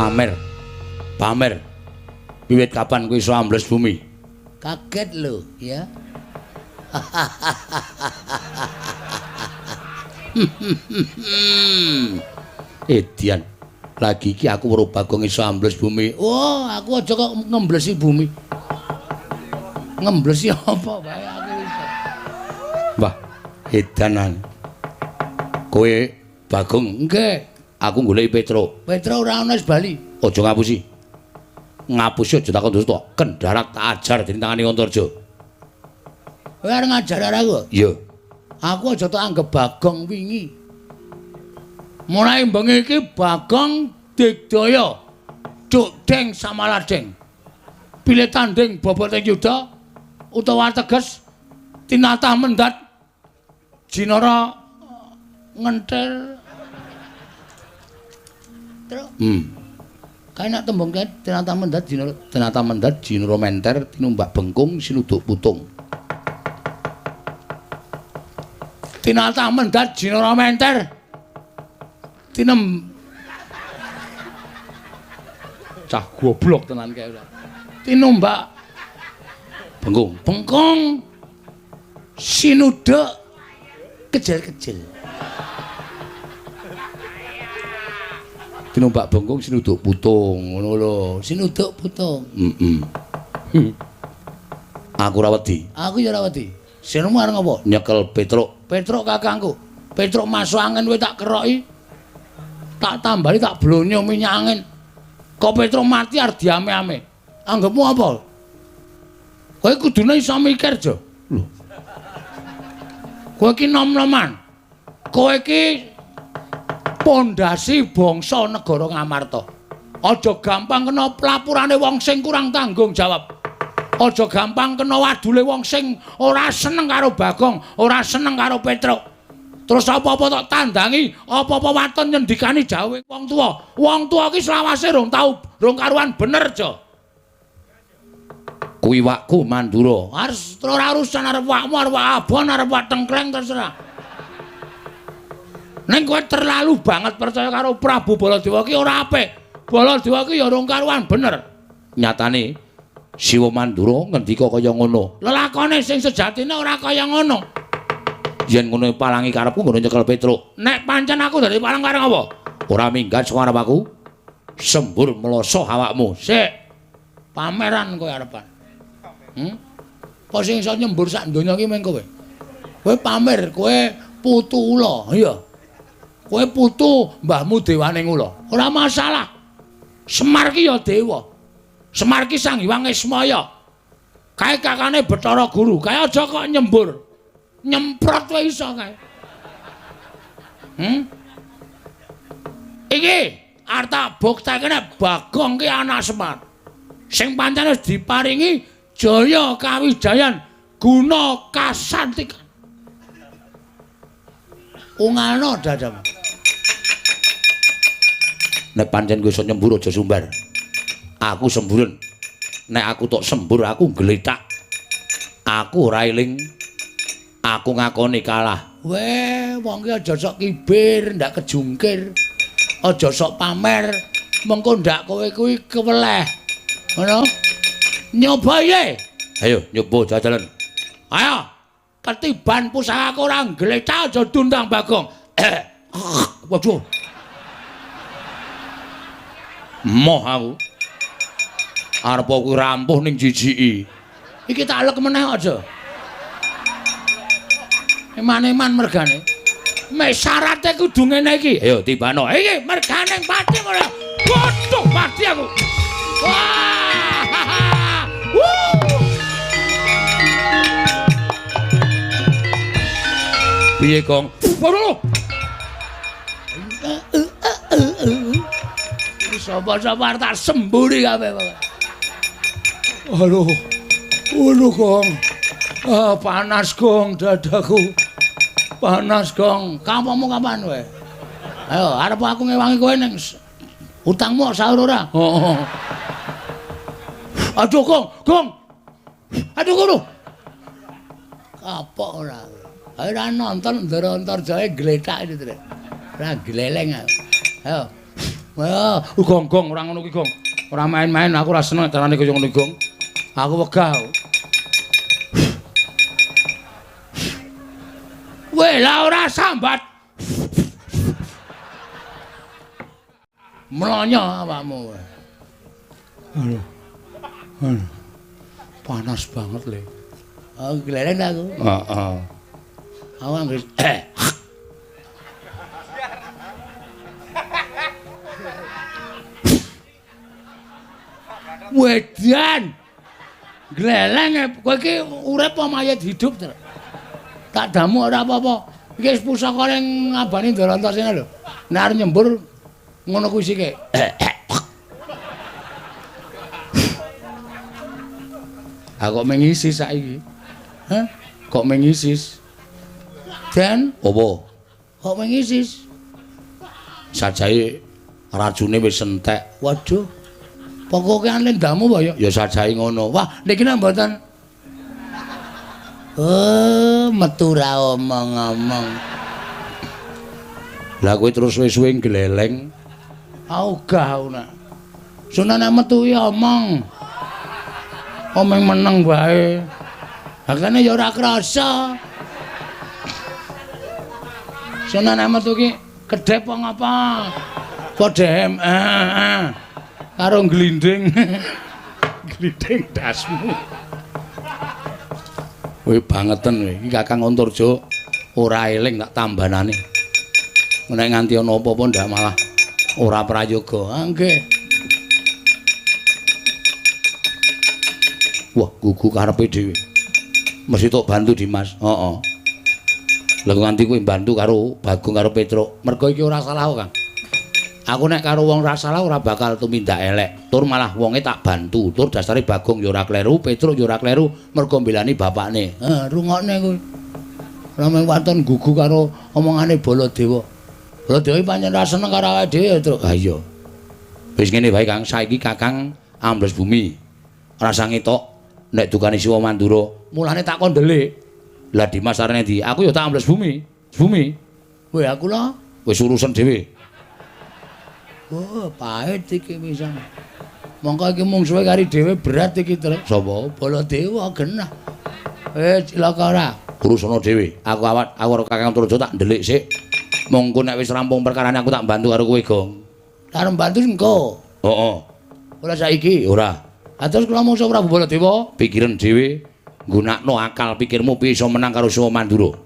Pamer. Pamer. Wiwit kapan kowe iso ambles bumi? Kaget lho, ya. Edian. Lagi iki aku weruh Bagong iso ambles bumi. Oh, aku aja kok ngemblesi bumi. Ngemblesi apa wae aku iso. Wah, edanan. Kowe Bagong, nggih. Aku goleki Petro. Petro ora ana wis bali. Aja ngapusi. Ngapusi aja takon dosa. Kendharat tak ajar dening tangane Antarja. Kowe arep ngajar aku? Iya. Aku aja tok anggep Bagong wingi. Mulai bengi iki Bagong digdaya. Duk deng samaladeng. Pilih tanding boboting yuda utawa teges tinatah mendat jinara ngenthel. Kae nek tembung kae tinatah mendat jinara, tinatah mendat jinara menter tinumbak bengkung sinuduk putung. Tinatah mendat jinara menter tinem cah goblok tenan kae ora. Tinumbak bengkung, bengkung sinuduk kejel-kejel. Tinumbak bengkung sinuduk putung ngono lho. Sinuduk putung. Heeh. Aku ora wedi. Aku ya ora wedi. Sirmu arep ngopo? Nyekel Petruk. Petruk kakangku. Petruk masuk angin kowe tak keroki. Tak tambali tak blonyo minyak angin. Kok Petruk mati arep diame-ame. Anggepmu apa? Kowe kudune iso mikir, Jo. Lho. Kowe iki nom-noman. Kowe iki pondasi bangsa negara Ngamarta. Aja gampang kena pelapurane wong sing kurang tanggung jawab. Aja gampang kena wadule wong sing ora seneng karo Bagong, ora seneng karo Petruk. Terus apa-apa tok tandangi, apa-apa waton nyendikani jauhe wong tuwa. Wong tuwa iki selawase rong tau, rong karuan bener, Jo. Kuwi wakku Mandura. Arep ora urusan arep wakmu, arep wak abon, arep wak tengkleng terserah. Ning kowe terlalu banget percaya karo Prabu Baladewa ki ora apik. Baladewa ki ya rong karuan bener. Nyatane Siwa Mandura ngendika kaya ngono. Lelakone sing sejatine ora kaya ngono. Yen ngono palangi karepku ngono nyekel Petruk. Nek pancen aku dadi palang karep apa? Ora minggat saka arep aku. Sembur mloso awakmu. Sik. Pameran kowe arepan. Apa sing iso nyembur sak donya iki mung kowe? Kowe pamer, kowe putu ula, iya. Kowe putu mbahmu dewane ula. Ora masalah. Semar ki ya dewa. Semar ki Sang Hyang Ismaya. Kae kakane Bathara Guru. Kae aja kok nyembur. Nyemprot wae iso kae. Iki arep tak buktekne Bagong ki anak Semar. Sing pancen wis diparingi jaya kawijayan guna kasantikan. Ungalno dadamu. Nek pancen kowe iso nyembur aja sumbar. Aku semburen. Nek aku tok sembur aku gletak. Aku ora eling. Aku ngakoni kalah. Weh, wong ki aja sok kibir, ndak kejungkir. Aja sok pamer. Mengko ndak kowe kuwi keweleh. Ngono? Nyoba ye. Ayo nyoba jajalan. Ayo. Ketiban pusakaku ora gletak aja dundang Bagong. Waduh. Moh aku. Arep kuwi rampuh ning jijiki. Iki tak lek meneh aja. Eman-eman mergane. Mek syarate kudu ngene iki. Ayo tibano. Iki mergane pati ora. Waduh, mati aku. Wah. Piye, Gong? Waduh. Sapa-sapa tak semburi kabeh. Aduh. Aduh, Gong. Ah, panas, Gong, dadaku. Panas, Gong. Kampungmu kapan kowe? Ayo, arep aku ngewangi kowe ning utangmu sahur ora? Heeh. Aduh, Gong, Gong. Aduh, kono. Kapok ora. Ayo ora nonton Ndara Antarjaya gletak itu, Trek. Ora gleleng aku. Ayo. Wah, Gong, Gong, ora ngono kuwi, Gong. Ora main-main, aku ora seneng carane kaya ngono, Gong. Aku wegah. Weh, lah ora sambat. Mlonyo awakmu. Aduh. Aduh. Panas banget, Le. Oh, gleleng aku. Heeh. Aku anggere Wedan. Gleleng kowe iki urip apa mayit hidup, Tru? Tak damu ora apa-apa. Iki wis pusaka ning ngabani Ndara Antasena lho. Nek arep nyembur ngono kuwi sike. Aku kok mengisis saiki. Hah? Kok mengisis? Den, apa? Kok mengisis? Sajae racune wis entek. Waduh. Pokoke lendamu apa ya? Ya sajae ngono. Wah, niki nek mboten. Oh, metu ra omong-omong. Lah kowe terus suwe-suwe gleleng. Ogah aku nak. Sunane metu ya omong. Omong meneng wae. Lah kene ya ora krasa. Sunane metu ki kedhep apa ngapa? Padha karo glinding. Glinding dasmu. Kowe bangeten kowe. Iki Kakang Antarja ora eling tak tambanane. Nek nganti ana apa-apa ndak malah ora prayoga. Ah nggih. Wah, gugu karepe dhewe. Mesti tok bantu Dimas. Heeh. Lah nganti kowe bantu karo Bagong karo Petruk. Mergo iki ora salah kok, Kang. Aku nek karo wong ora salah ora bakal tumindak elek. Tur malah wonge tak bantu. Tur dasare Bagong ya ora kleru, Petruk ya ora kleru, mergo mbelani bapakne. Heh, rungokne kuwi. Ora mung waton gugu karo omongane Baladewa. Baladewa pancen ora seneng karo awake dhewe ya, Truk. Ha iya. Wis ngene wae, Kang. Saiki Kakang ambles bumi. Rasa ngetok nek dukane Siwa Mandura. Mulane tak kon ndelik. Lah Dimas arene ndi? Aku ya tak ambles bumi. Bumi. Weh, aku lho wis urusan dhewe. Oh, pahit iki pisan. Mongko iki mungsuhe kari dhewe berat iki, Truk. Sapa? Baladewa genah. Cilaka ora? Urusana dhewe. Aku awat aku karo Kakang Antarja tak ndelik sik. Mongko nek wis rampung perkarane aku tak bantu karo kowe, Gong. Arep bantu engko. Heeh. Ora saiki? Ora. Ha terus kula mungsuh Prabu Baladewa? Pikiran dhewe, nggunakno akal pikirmu piye iso menang karo Siwa Mandura.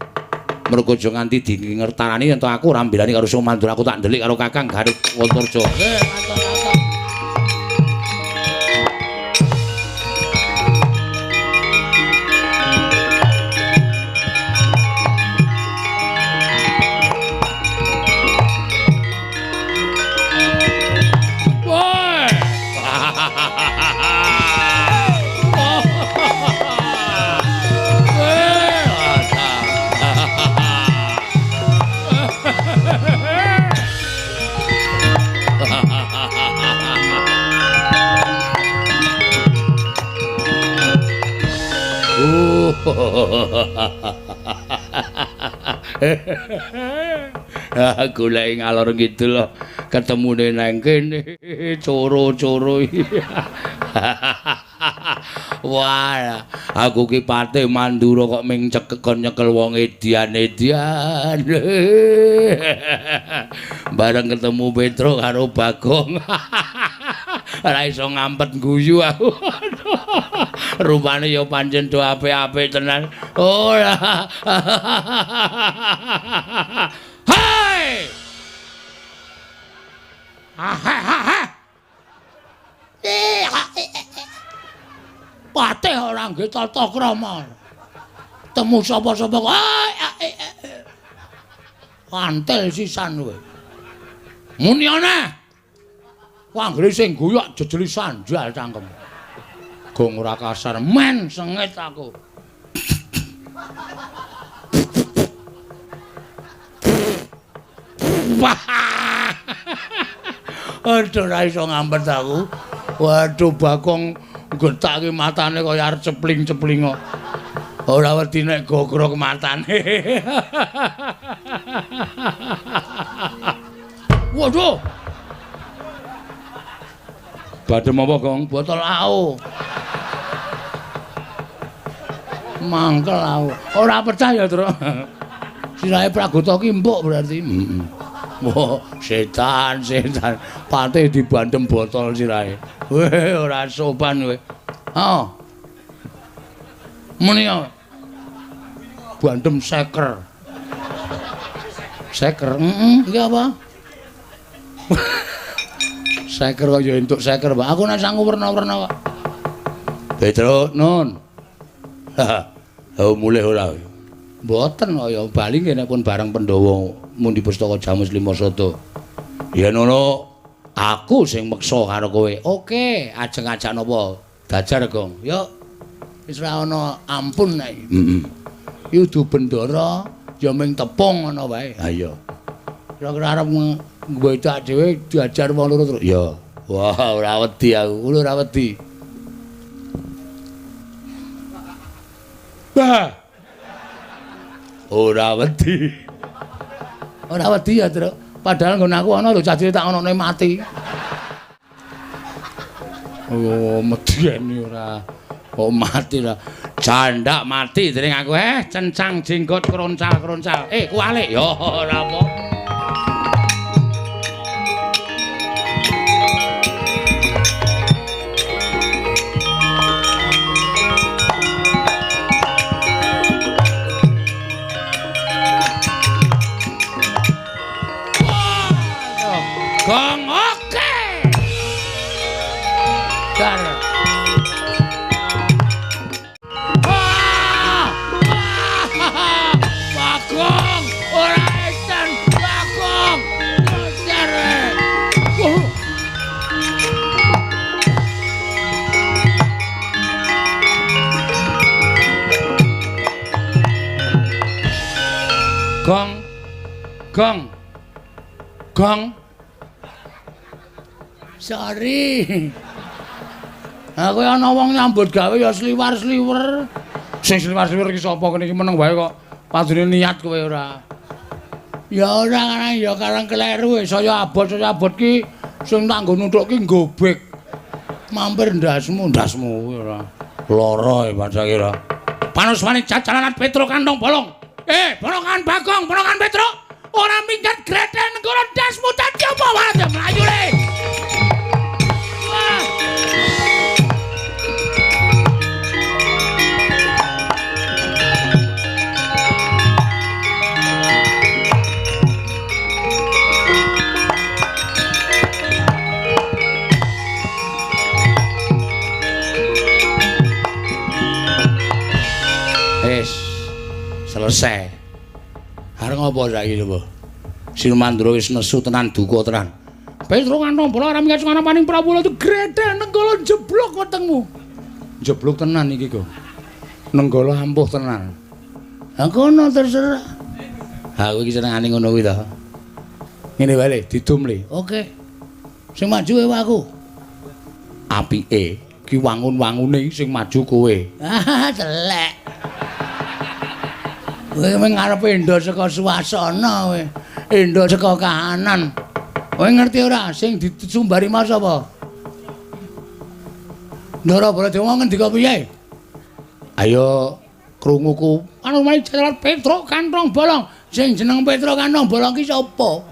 Mergo aja nganti dingertarani yen to aku ora mbelani karo Siwa Mandura, aku tak ndelik karo Kakang Garut Antarja. Nggih, matur-matur. Woi. Golek ngalor ngidul ketemune nang kene coro-coro. Wah, aku ki Patih Mandura kok ming cekekon nyekel wong edian-edian. Bareng ketemu Petruk karo Bagong. Ora iso ngampet guyu aku. Rupane ya pancen do apik-apik tenan. Ora. Hai. Ha ha ha. Patih ora nggih tata krama. Temu sapa-sapa kok. Kantel sisan kowe. Muni ana. Anggere sing guyu jejeli sandal cangkem. Gong ora kasar men sengit aku. Aduh ora iso ngampet aku. Waduh Bagong getake matane kaya arep cepling-cepling kok. Ora wedi nek gogrok matane. Waduh. Badhe apa, Gong? Botol AO. Mangkel aku. Ora percaya, Truk. Sirahe Pragota ki empuk berarti. Heeh. Wah, setan, setan. Patih dibandem botol sirahe. Weh, ora sopan kowe. Heeh. Muni ya. Bandem seker. Seker, heeh, iki apa? Seker kok ya entuk seker, Pak. Aku nek sangu werna-werna kok. Petruk, Nun. Ha, mulih ora. Mboten kaya bali nggih nek pun bareng Pandhawa mundi pustaka Jamus Lima Sada. Yen ngono aku sing meksa karo kowe. Oke, ajeng ajak napa? Dajar, Gong. Yuk. Wis ora ana ampun nek. Heeh. Iki udu bendara ya ming tepung ngono wae. Ha iya. Kira-kira arep ngwedak dhewe diajar wong loro terus. Ya. Wah, ora wedi aku. Kulo ora wedi. Bah. Ora wedi. Ora wedi ya, Truk. Padahal nggon aku ana lho cah cilik tak onone mati. Oh, medeni ora. Oh, mati lah. Jandak mati dening aku cencang jenggot kroncal-kroncal. Kualik. Ya ora apa. Gong oke. Dar. Bagong ora enten Bagong. Dar. Gong. Gong. Gong. Sorry. Aku ana wong nyambut gawe ya sliwar-sliwer. Sing sliwar-sliwer iki sapa kene iki meneng wae kok. Padune niat kowe ora. Ya ora karang ya karang kleru saya abot ki sing tak nggo nuthuk ki nggobek. Mampir ndasmu, ndasmu ora. Lara e padha kira. Panuswane jajalanan Petro kantong bolong. Ponokan Bagong, ponokan Petro. Ora minggat greten nenggala ndasmu dadi apa wae mlayu le. Wis selesai. Arep ngopo saiki lho? Sinumandra wis nesu tenan duka tenan. Petro kantong bola ora minggat sungana paning Prabu itu gredel nenggala jeblok wetengmu. Jeblok tenan iki kok. Nenggala ampuh tenan. Ha kono terserah. Ha kowe iki senengane ngono kuwi to. Ngene wae le, didum le. Oke. Sing maju ewa aku. Apike ki wangun-wangune sing maju kowe. Ah, telek. Kowe mung ngarepe endo saka suasana kowe. Endo saka kahanan. Kowe ngerti ora sing disumbari mau sapa? Ndara Baladewa ngendika piye? Ayo krunguku. Anu main jalan Petro kantong bolong. Sing jeneng Petro kantong bolong ki sapa?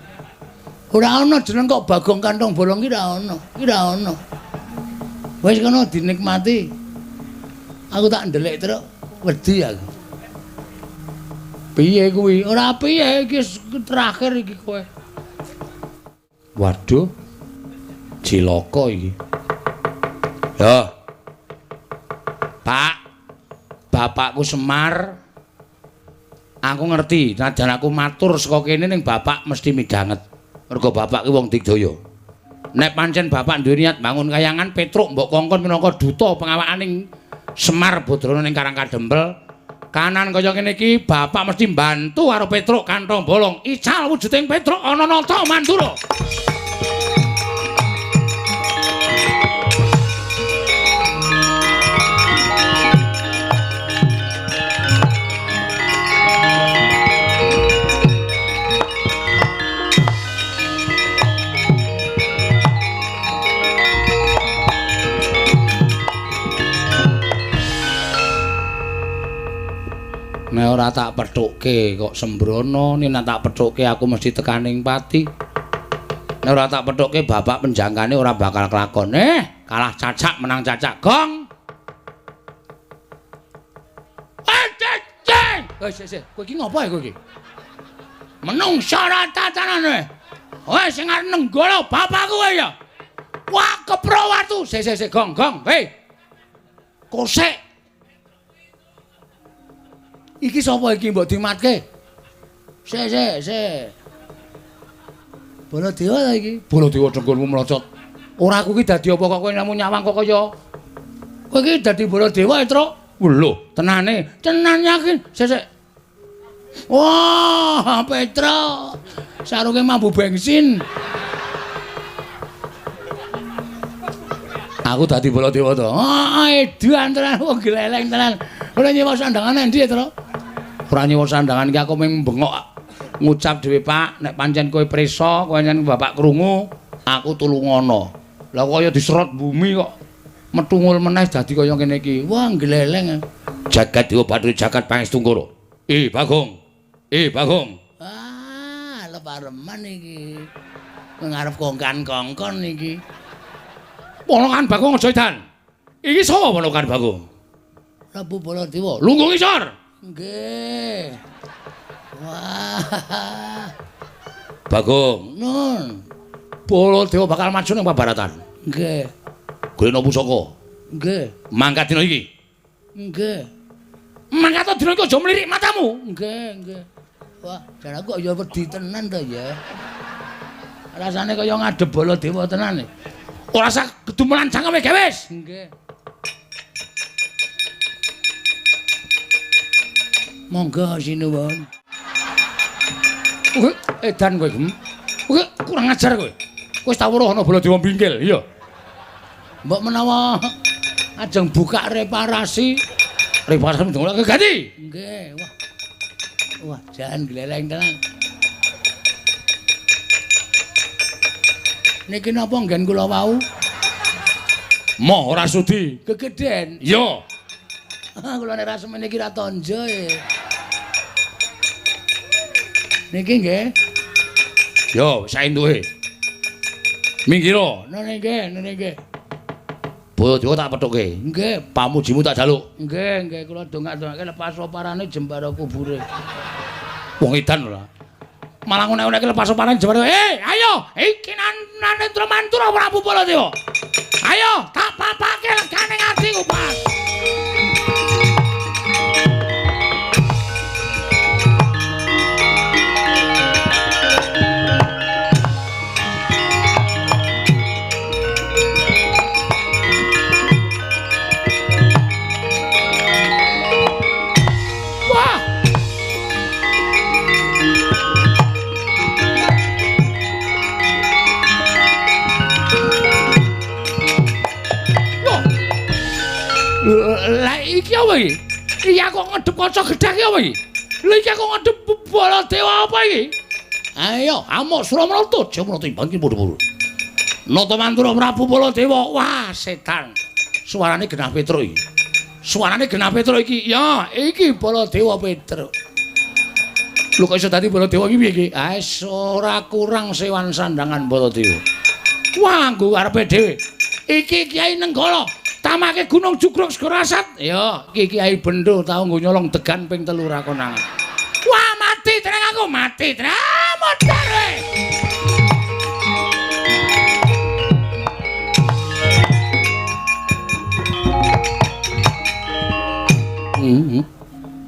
Ora ana jeneng kok Bagong kantong bolong ki ora ana. Ki ora ana. Wis kono dinikmati. Aku tak ndelik terus wedi aku. Piye kuwi? Ora piye iki terakhir iki kowe. Waduh. Cilaka iki. Yo. Pak, bapakku Semar. Aku ngerti, najan aku matur saka kene ning bapak mesti midhanget. Mergo bapak ki wong digdaya. Nek pancen bapak duwe niat bangun kayangan Petruk mbok kongkon minangka duta pengawakaning Semar Badrana ning Karang Kadempel. Kanan kaya ngene iki bapak mesti mbantu karo Petruk kantong bolong. Ical wujuding Petruk ana nata Mandura. Nek ora tak pethukke kok sembrono, nek tak pethukke aku mesti tekaning pati. Nek ora tak pethukke bapak penjangkane ora bakal kelakon. Kalah cacak menang cacak gong. Ceng. Wis, kowe iki ngopo ya kowe iki? Menungsa ora tatanane. Wis sing arep nenggala bapakku kowe ya. Wah, kepro watu. Sik sik sik gong gong. Hei. Kosek. Iki sapa iki mbok dimatke? Sik sik sik. Baladewa ta iki? Baladewa dengkulmu mlocot. Ora aku iki dadi apa kok kowe namung nyawang kok kaya. Kowe iki dadi Baladewa, Truk? Lho, tenane. Tenan yakin. Sik sik. Wah, Petruk. Sarunge mambu bensin. Aku dadi Baladewa to. Ah, edan tenan wong gleleng tenan. Ora nyewa sandangan endi, Truk? Ora nyewa sandangan iki aku mung bengok ngucap dhewe, Pak, nek pancen kowe prisa, kowe pancen bapak krungu, aku tulungono. Lah kaya diserot bumi kok metungul meneh dadi kaya ngene iki. Wah, gleleng. Jagat Dewa Bathara jagat Pangestungkara. Bagong. Bagong. Ah, lepareman iki. Ngarep kongkan-kongkon iki. Ponokan Bagong aja edan. Iki sapa ponokan Bagong? Prabu Baladewa. Lungguh ngisor. Nggih. Wah. Bagong. Nun. Baladewa bakal maju ning pabaratan. Nggih. Golekno pusaka. Nggih. Mangkat dina iki. Nggih. Mangkat dina iki aja mlirik matamu. Nggih, nggih. Wah, jan aku kok ya wedi tenan to ya. Rasane kaya ngadep Baladewa tenan. Ora usah gedumelan cangkeme gewes. Nggih. Monggo sinuwun. Edan kowe, Gem. Kowe kurang ajar kowe. Kowe wis tau weruh ana Baladewa bingkil, iya. Mbok menawa ajeng buka reparasi. Reparasi ndongak ganti. Nggih, wah. Wah, jan gleleng tenan. Niki napa nggen kula wau? Moh ora sudi. Gegeden. Iya. Kula nek ra semene iki ra tonjo e. Niki nggih. Yo, saentuke. Minggiro. Nene nggih, nene nggih. Baladewa tak pethuke. Nggih, pamujimu tak jaluk. Nggih, nggih kula dongak-dongake lepas oparane jembara kubure. Wong edan ora. Malah ngonek-onekke lepas oparane jembara. Ayo, iki Narendra Mantura Prabu Baladewa. Ayo, tak papake legane atiku pas. Lah iki apa iki? Iki aku ngedep kaca gedhek iki apa iki? Lha iki aku ngedep Baladewa apa iki? Ayo, amuk Suramarta, Jamarta timbang ki padha-padha. Nata Mantura Prabu Baladewa. Wah, setan. Suarane genah Petruk iki. Suarane genah Petruk iki. Ya, iki Baladewa Petruk. Lho kok iso dadi Baladewa iki piye iki? Ah, ora kurang sewan sandangan Baladewa. Wah, nggo arepe dhewe. Iki Kyai Nenggala, tamake Gunung Jugruk Segara Asat. Ya, iki Kyai Bendo tau nggo nyolong degan ping 3 ra konangan. Wah, mati tenang aku, mati tenang. Modar kowe.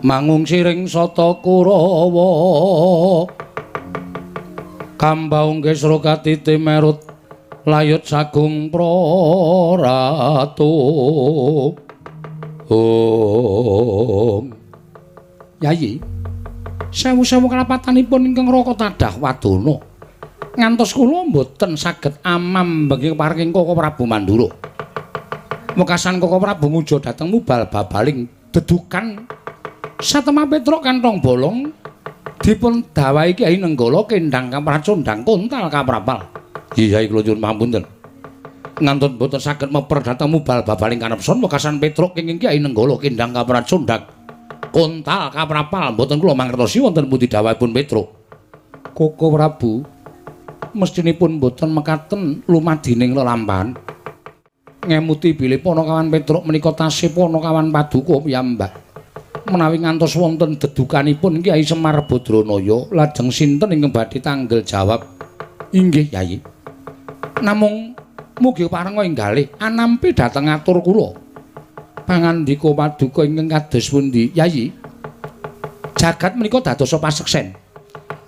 Mangung siring sata Kurawa. Kambaung kesra katiti merut layut sagung praratu. Om. Yayi, sewu-sewu kalapatanipun ingkang Raka tadah wadana. Ngantos kula mboten saged amam bengi paring Koko Prabu Mandura. Wekasan Koko Prabu ngujo dhateng mubal babaling dedukan satemah Petruk kantong bolong dipun dawahi Kyai Nenggala kendhang kapracondhang kontal kaprapal. Iya, kula nyuwun pangapunten. Ngantun mboten saged meper dhateng mubal babaling kanepson wekasan Petruk kenging Kyai Nenggala kendhang kapracondhang kontal kaprapal mboten kula mangertosi wonten pundi dawahipun Petruk. Koko Prabu mestinipun mboten mekaten lumadining lelampahan. Ngemuti bilih Panakawan Petruk menika tasih Panakawan paduka piyambak. Menawi ngantos wonten dedukanipun Kyai Semar Badranaya, lajeng sinten ingkang badhe tanggel jawab? Inggih, Yayi. Namung mugi parenga enggalih anampi dhateng atur kula. Pangandika paduka ingkang kados pundi, Yayi? Jagat menika dadosa paseksen.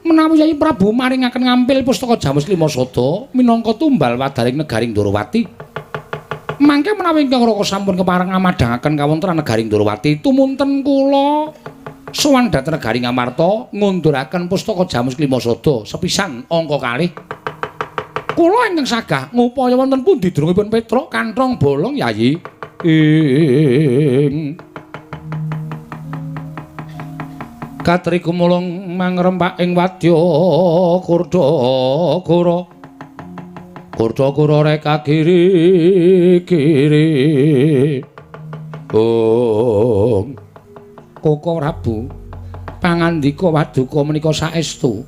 Menawi Yayi Prabu maringaken ngampil pustaka Jamus Lima Sada minangka tumbal wadaring negaring Ndorowati. Mangke menawi ingkang Raka sampun kepareng amadhangaken kawontenan negaring Ndorowati, tumunten kula sowan dhateng negaring Ngamarta ngunduraken pustaka Jamus Lima Sada sepisan angka kalih. Kula ingkang sagah ngupaya wonten pundi drungipun Petruk kanthong bolong, Yayi. Ing katri gumulung mangrempak ing wadya kurda-kura. Kurda-kura reka kiri kiri. Om. Koko Prabu pangandika waduka menika saestu.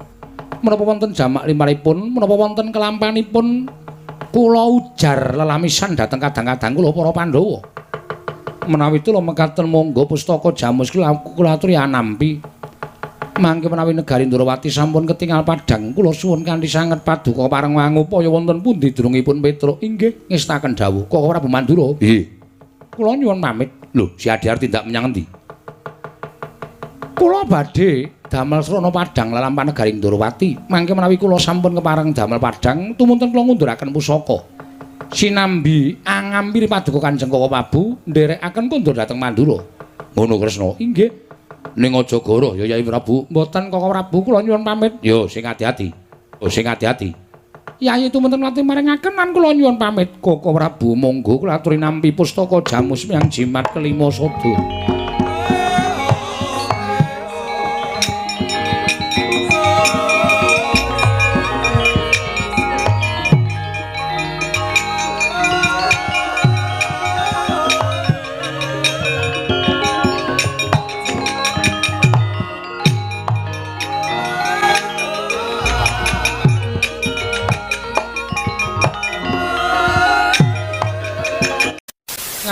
Menapa wonten jamak limrahipun, menapa wonten kelampanipun kula ujar lelamisan dhateng kadang-kadang kula para Pandhawa. Menawi tula mekaten monggo pustaka Jamus kula aturi anampi. Mangke menawi negari Ndorowati sampun ketingal padhang, kula suwun kanthi sanget paduka pareng wangupaya wonten pundi drungipun Petruk. Inggih, ngestaken dawuh Koko Prabu Mandura. Nggih. Kula nyuwun pamit. Lho, si Adi tindak menyang endi? Kula badhe damel srana padhang lelampahan negari Ndorowati. Mangke menawi kula sampun kepareng damel padhang, tumunten kula ngunduraken pusaka. Sinambi angampiri paduka Kanjeng Koko Prabu nderekaken kondur dhateng Mandura. Ngono Kresna. Inggih. Ning aja goroh ya Yai Prabu. Mboten Koko Prabu, kula nyuwun pamit. Yo sing ati-ati. Oh sing ati-ati. Yai tumunten mati maringaken lan kula nyuwun pamit. Koko Prabu monggo kula aturi nampi pustaka Jamus Miang Jimat Kelima Sada.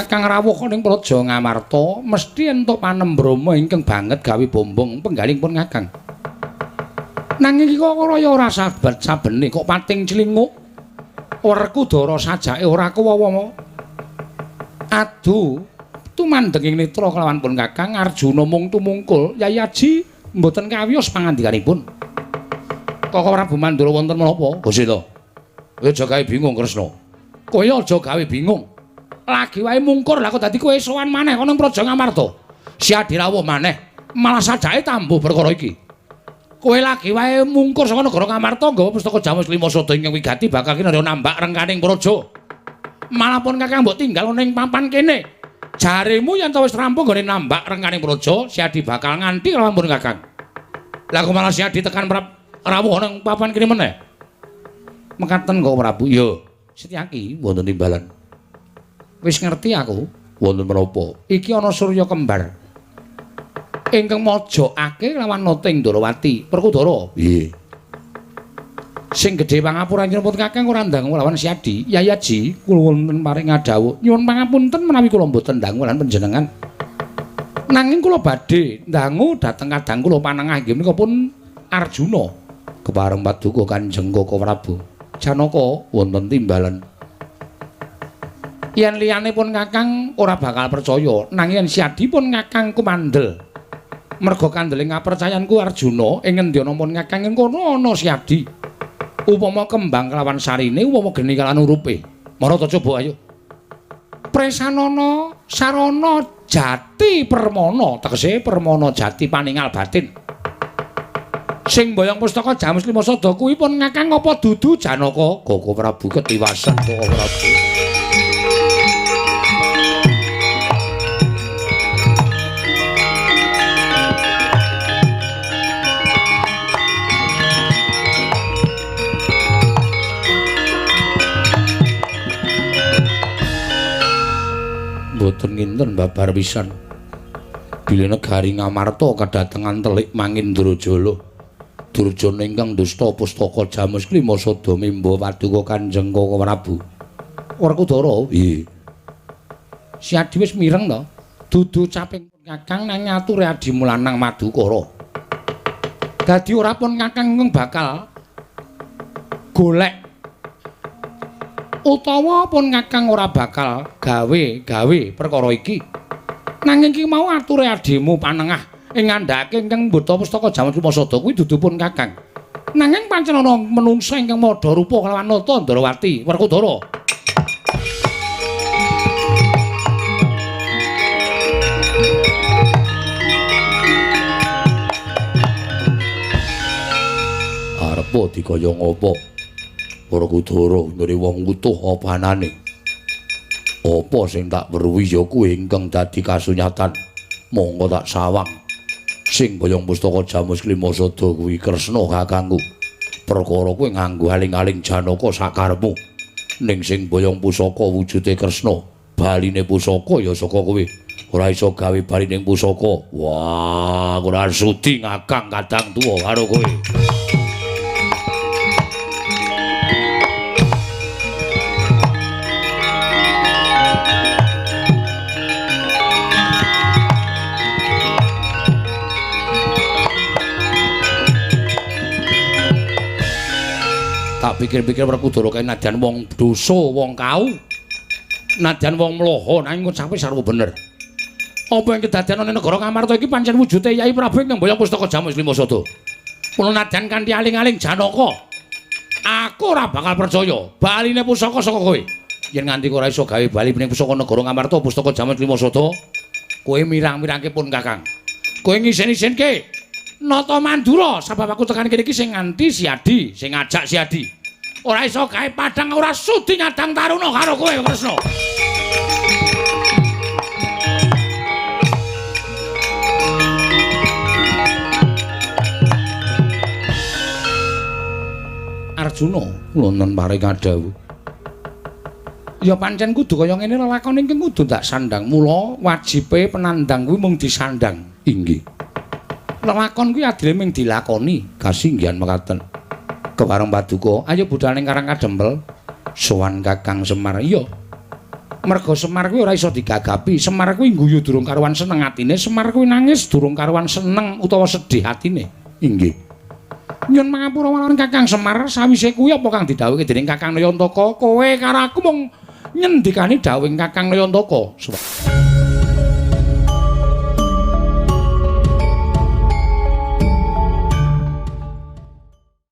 Kang rawuh ning Praja Ngamarta mesti entuk panembrama ingkang banget gawe bombong penggalingipun Kakang. Nanging iki kok kaya ora sabat sabene kok pating clinguk. Werkudara sajake ora kuwawa. Adu tumandhenging netra kelawan pun Kakang Arjuna mung tumungkul Yai Aji mboten kawiyos pangandikanipun. Koko Prabu Mandura wonten menapa? Gusti to. Kowe aja gawe bingung Kresna. Kowe aja gawe bingung. Lagi wae mungkur lah kok dadi kowe sowan maneh ana Praja Ngamarta. Si Adi rawuh maneh, malah sajake tambuh perkara iki. Kowe lagi wae mungkur saka negara Ngamarta nggawa pustaka Jamus Lima Sada ingkang wigati bakal kinarya nambak rengkaning praja. Malah pun Kakang mbok tinggal ning papan kene. Jaremu yen to wis rampung nggone nambak rengkaning praja, si Adi bakal nganti lawan pun Kakang. Lah kok malah si Adi tekan rawuh ning papan kene meneh. Mekaten kok Prabu. Ya, Setyaki wonten timbalan. Wis ngerti aku wonten menapa. Iki ana surya kembar ingkang mojokake lawan Noting Ndorowati. Werkudara. Nggih. Sing gedhe pangapura nyuwun Kakang ora ndang lawan Siadi. Yayaji kula wonten paring ngadhawuh. Nyuwun pangapunten menawi kula mboten dangu lan panjenengan. Nanging kula badhe ndangu dhateng kadang kula panengah inggih menika pun Arjuna. Kepareng paduka Kanjeng Koko Prabu. Janaka wonten timbalan. Yen liyane pun Kakang ora bakal percaya, nanging yen Siadi pun Kakang kumandel. Merga kandele ngapercayanku Arjuna ing ngendi ana pun Kakang ing kono ana Siadi. Upama kembang kelawan sarine, upama geni kelawan urupe. Marata coba ayo. Presanana sarana jati permana, tegese permana jati paningal batin. Sing mboyong pustaka Jamus Lima Sada kuwi pun Kakang apa dudu Janaka? Koko Prabu ketiwasen Koko Prabu. Mboten nginten babar pisan. Bilih negari Ngamarta kadatengan telik Mangindrajala. Durjana ingkang dusta pustaka Jamus Klima Sada mimba paduka Kanjeng Koko Prabu. Werkudara, nggih. Siadi wis mireng to? Dudu caping Kakang nang ngature adimu lanang Madukara. Dadi ora pun Kakang bakal golek utawa pun Kakang ora bakal gawe-gawe perkara iki. Nanging iki mau ature adimu panengah ing ngandhake ingkang mbeta pustaka Jamus Lima Sada kuwi dudu pun Kakang. Nanging pancen ana menungsa ingkang madha rupa kelawan Nata Ndrawati Werkudara. Arepa dikaya ngapa? Werkudara nggone wong utuh apa anane? Apa sing tak weruhi ya kuwi ingkang dadi kasunyatan. Monggo tak sawang. Sing boyong pustaka Jamus Klima Sada kuwi Kresna kakangku. Perkara kuwi nganggo aling-aling Janaka sakarepmu. Ning sing boyong pusaka wujude Kresna, baline pusaka ya saka kowe. Ora iso gawe balining pusaka. Wah, ora sudi ngakang kadang tuwa karo kowe. Tak pikir-pikir Werkudara kae nadyan wong dosa, wong kau. Nadyan wong mloho nanging ngucape sarwa bener. Apa yang kedadian ana negara Ngamarta iki pancen wujude Yai Prabu ingkang mboyong pustaka Jamus Lima Sada. Mula nadyan kanthi aling-aling Janaka, aku ora bakal percaya baline pusaka saka kowe. Yen nganti ora iso gawe bali ning pusaka negara Ngamarta pustaka Jamus Lima Sada, kowe mirang-mirangke pun Kakang. Kowe ngisen-isenke Nata Mandura sebab aku tekan kene iki sing nganti Siadi, sing ngajak Siadi. Ora iso gawe padhang ora sudi nyadang taruna karo kowe Kresna. Arjuna wonten paring kadhawuh. Ya pancen kudu kaya ngene lelakon ingkang kudu ndak sandang. Mula wajibe penandang kuwi mung disandang. Inggih. Lelakon kuwi adile mung dilakoni, kasinggihan mekaten. Kepareng paduka, ayo budal ning Karang Kadempel. Sowan Kakang Semar. Iya. Merga Semar kuwi ora iso digagapi. Semar kuwi ngguyu durung karuan seneng atine, Semar kuwi nangis durung karuan seneng utawa sedih atine. Inggih. Nyun pangapura marang Kakang Semar, sawise kuwi apa kang didhawuhke dening Kakang Nayantaka, kowe karo aku mung nyendikani dhawuhing Kakang Nayantaka.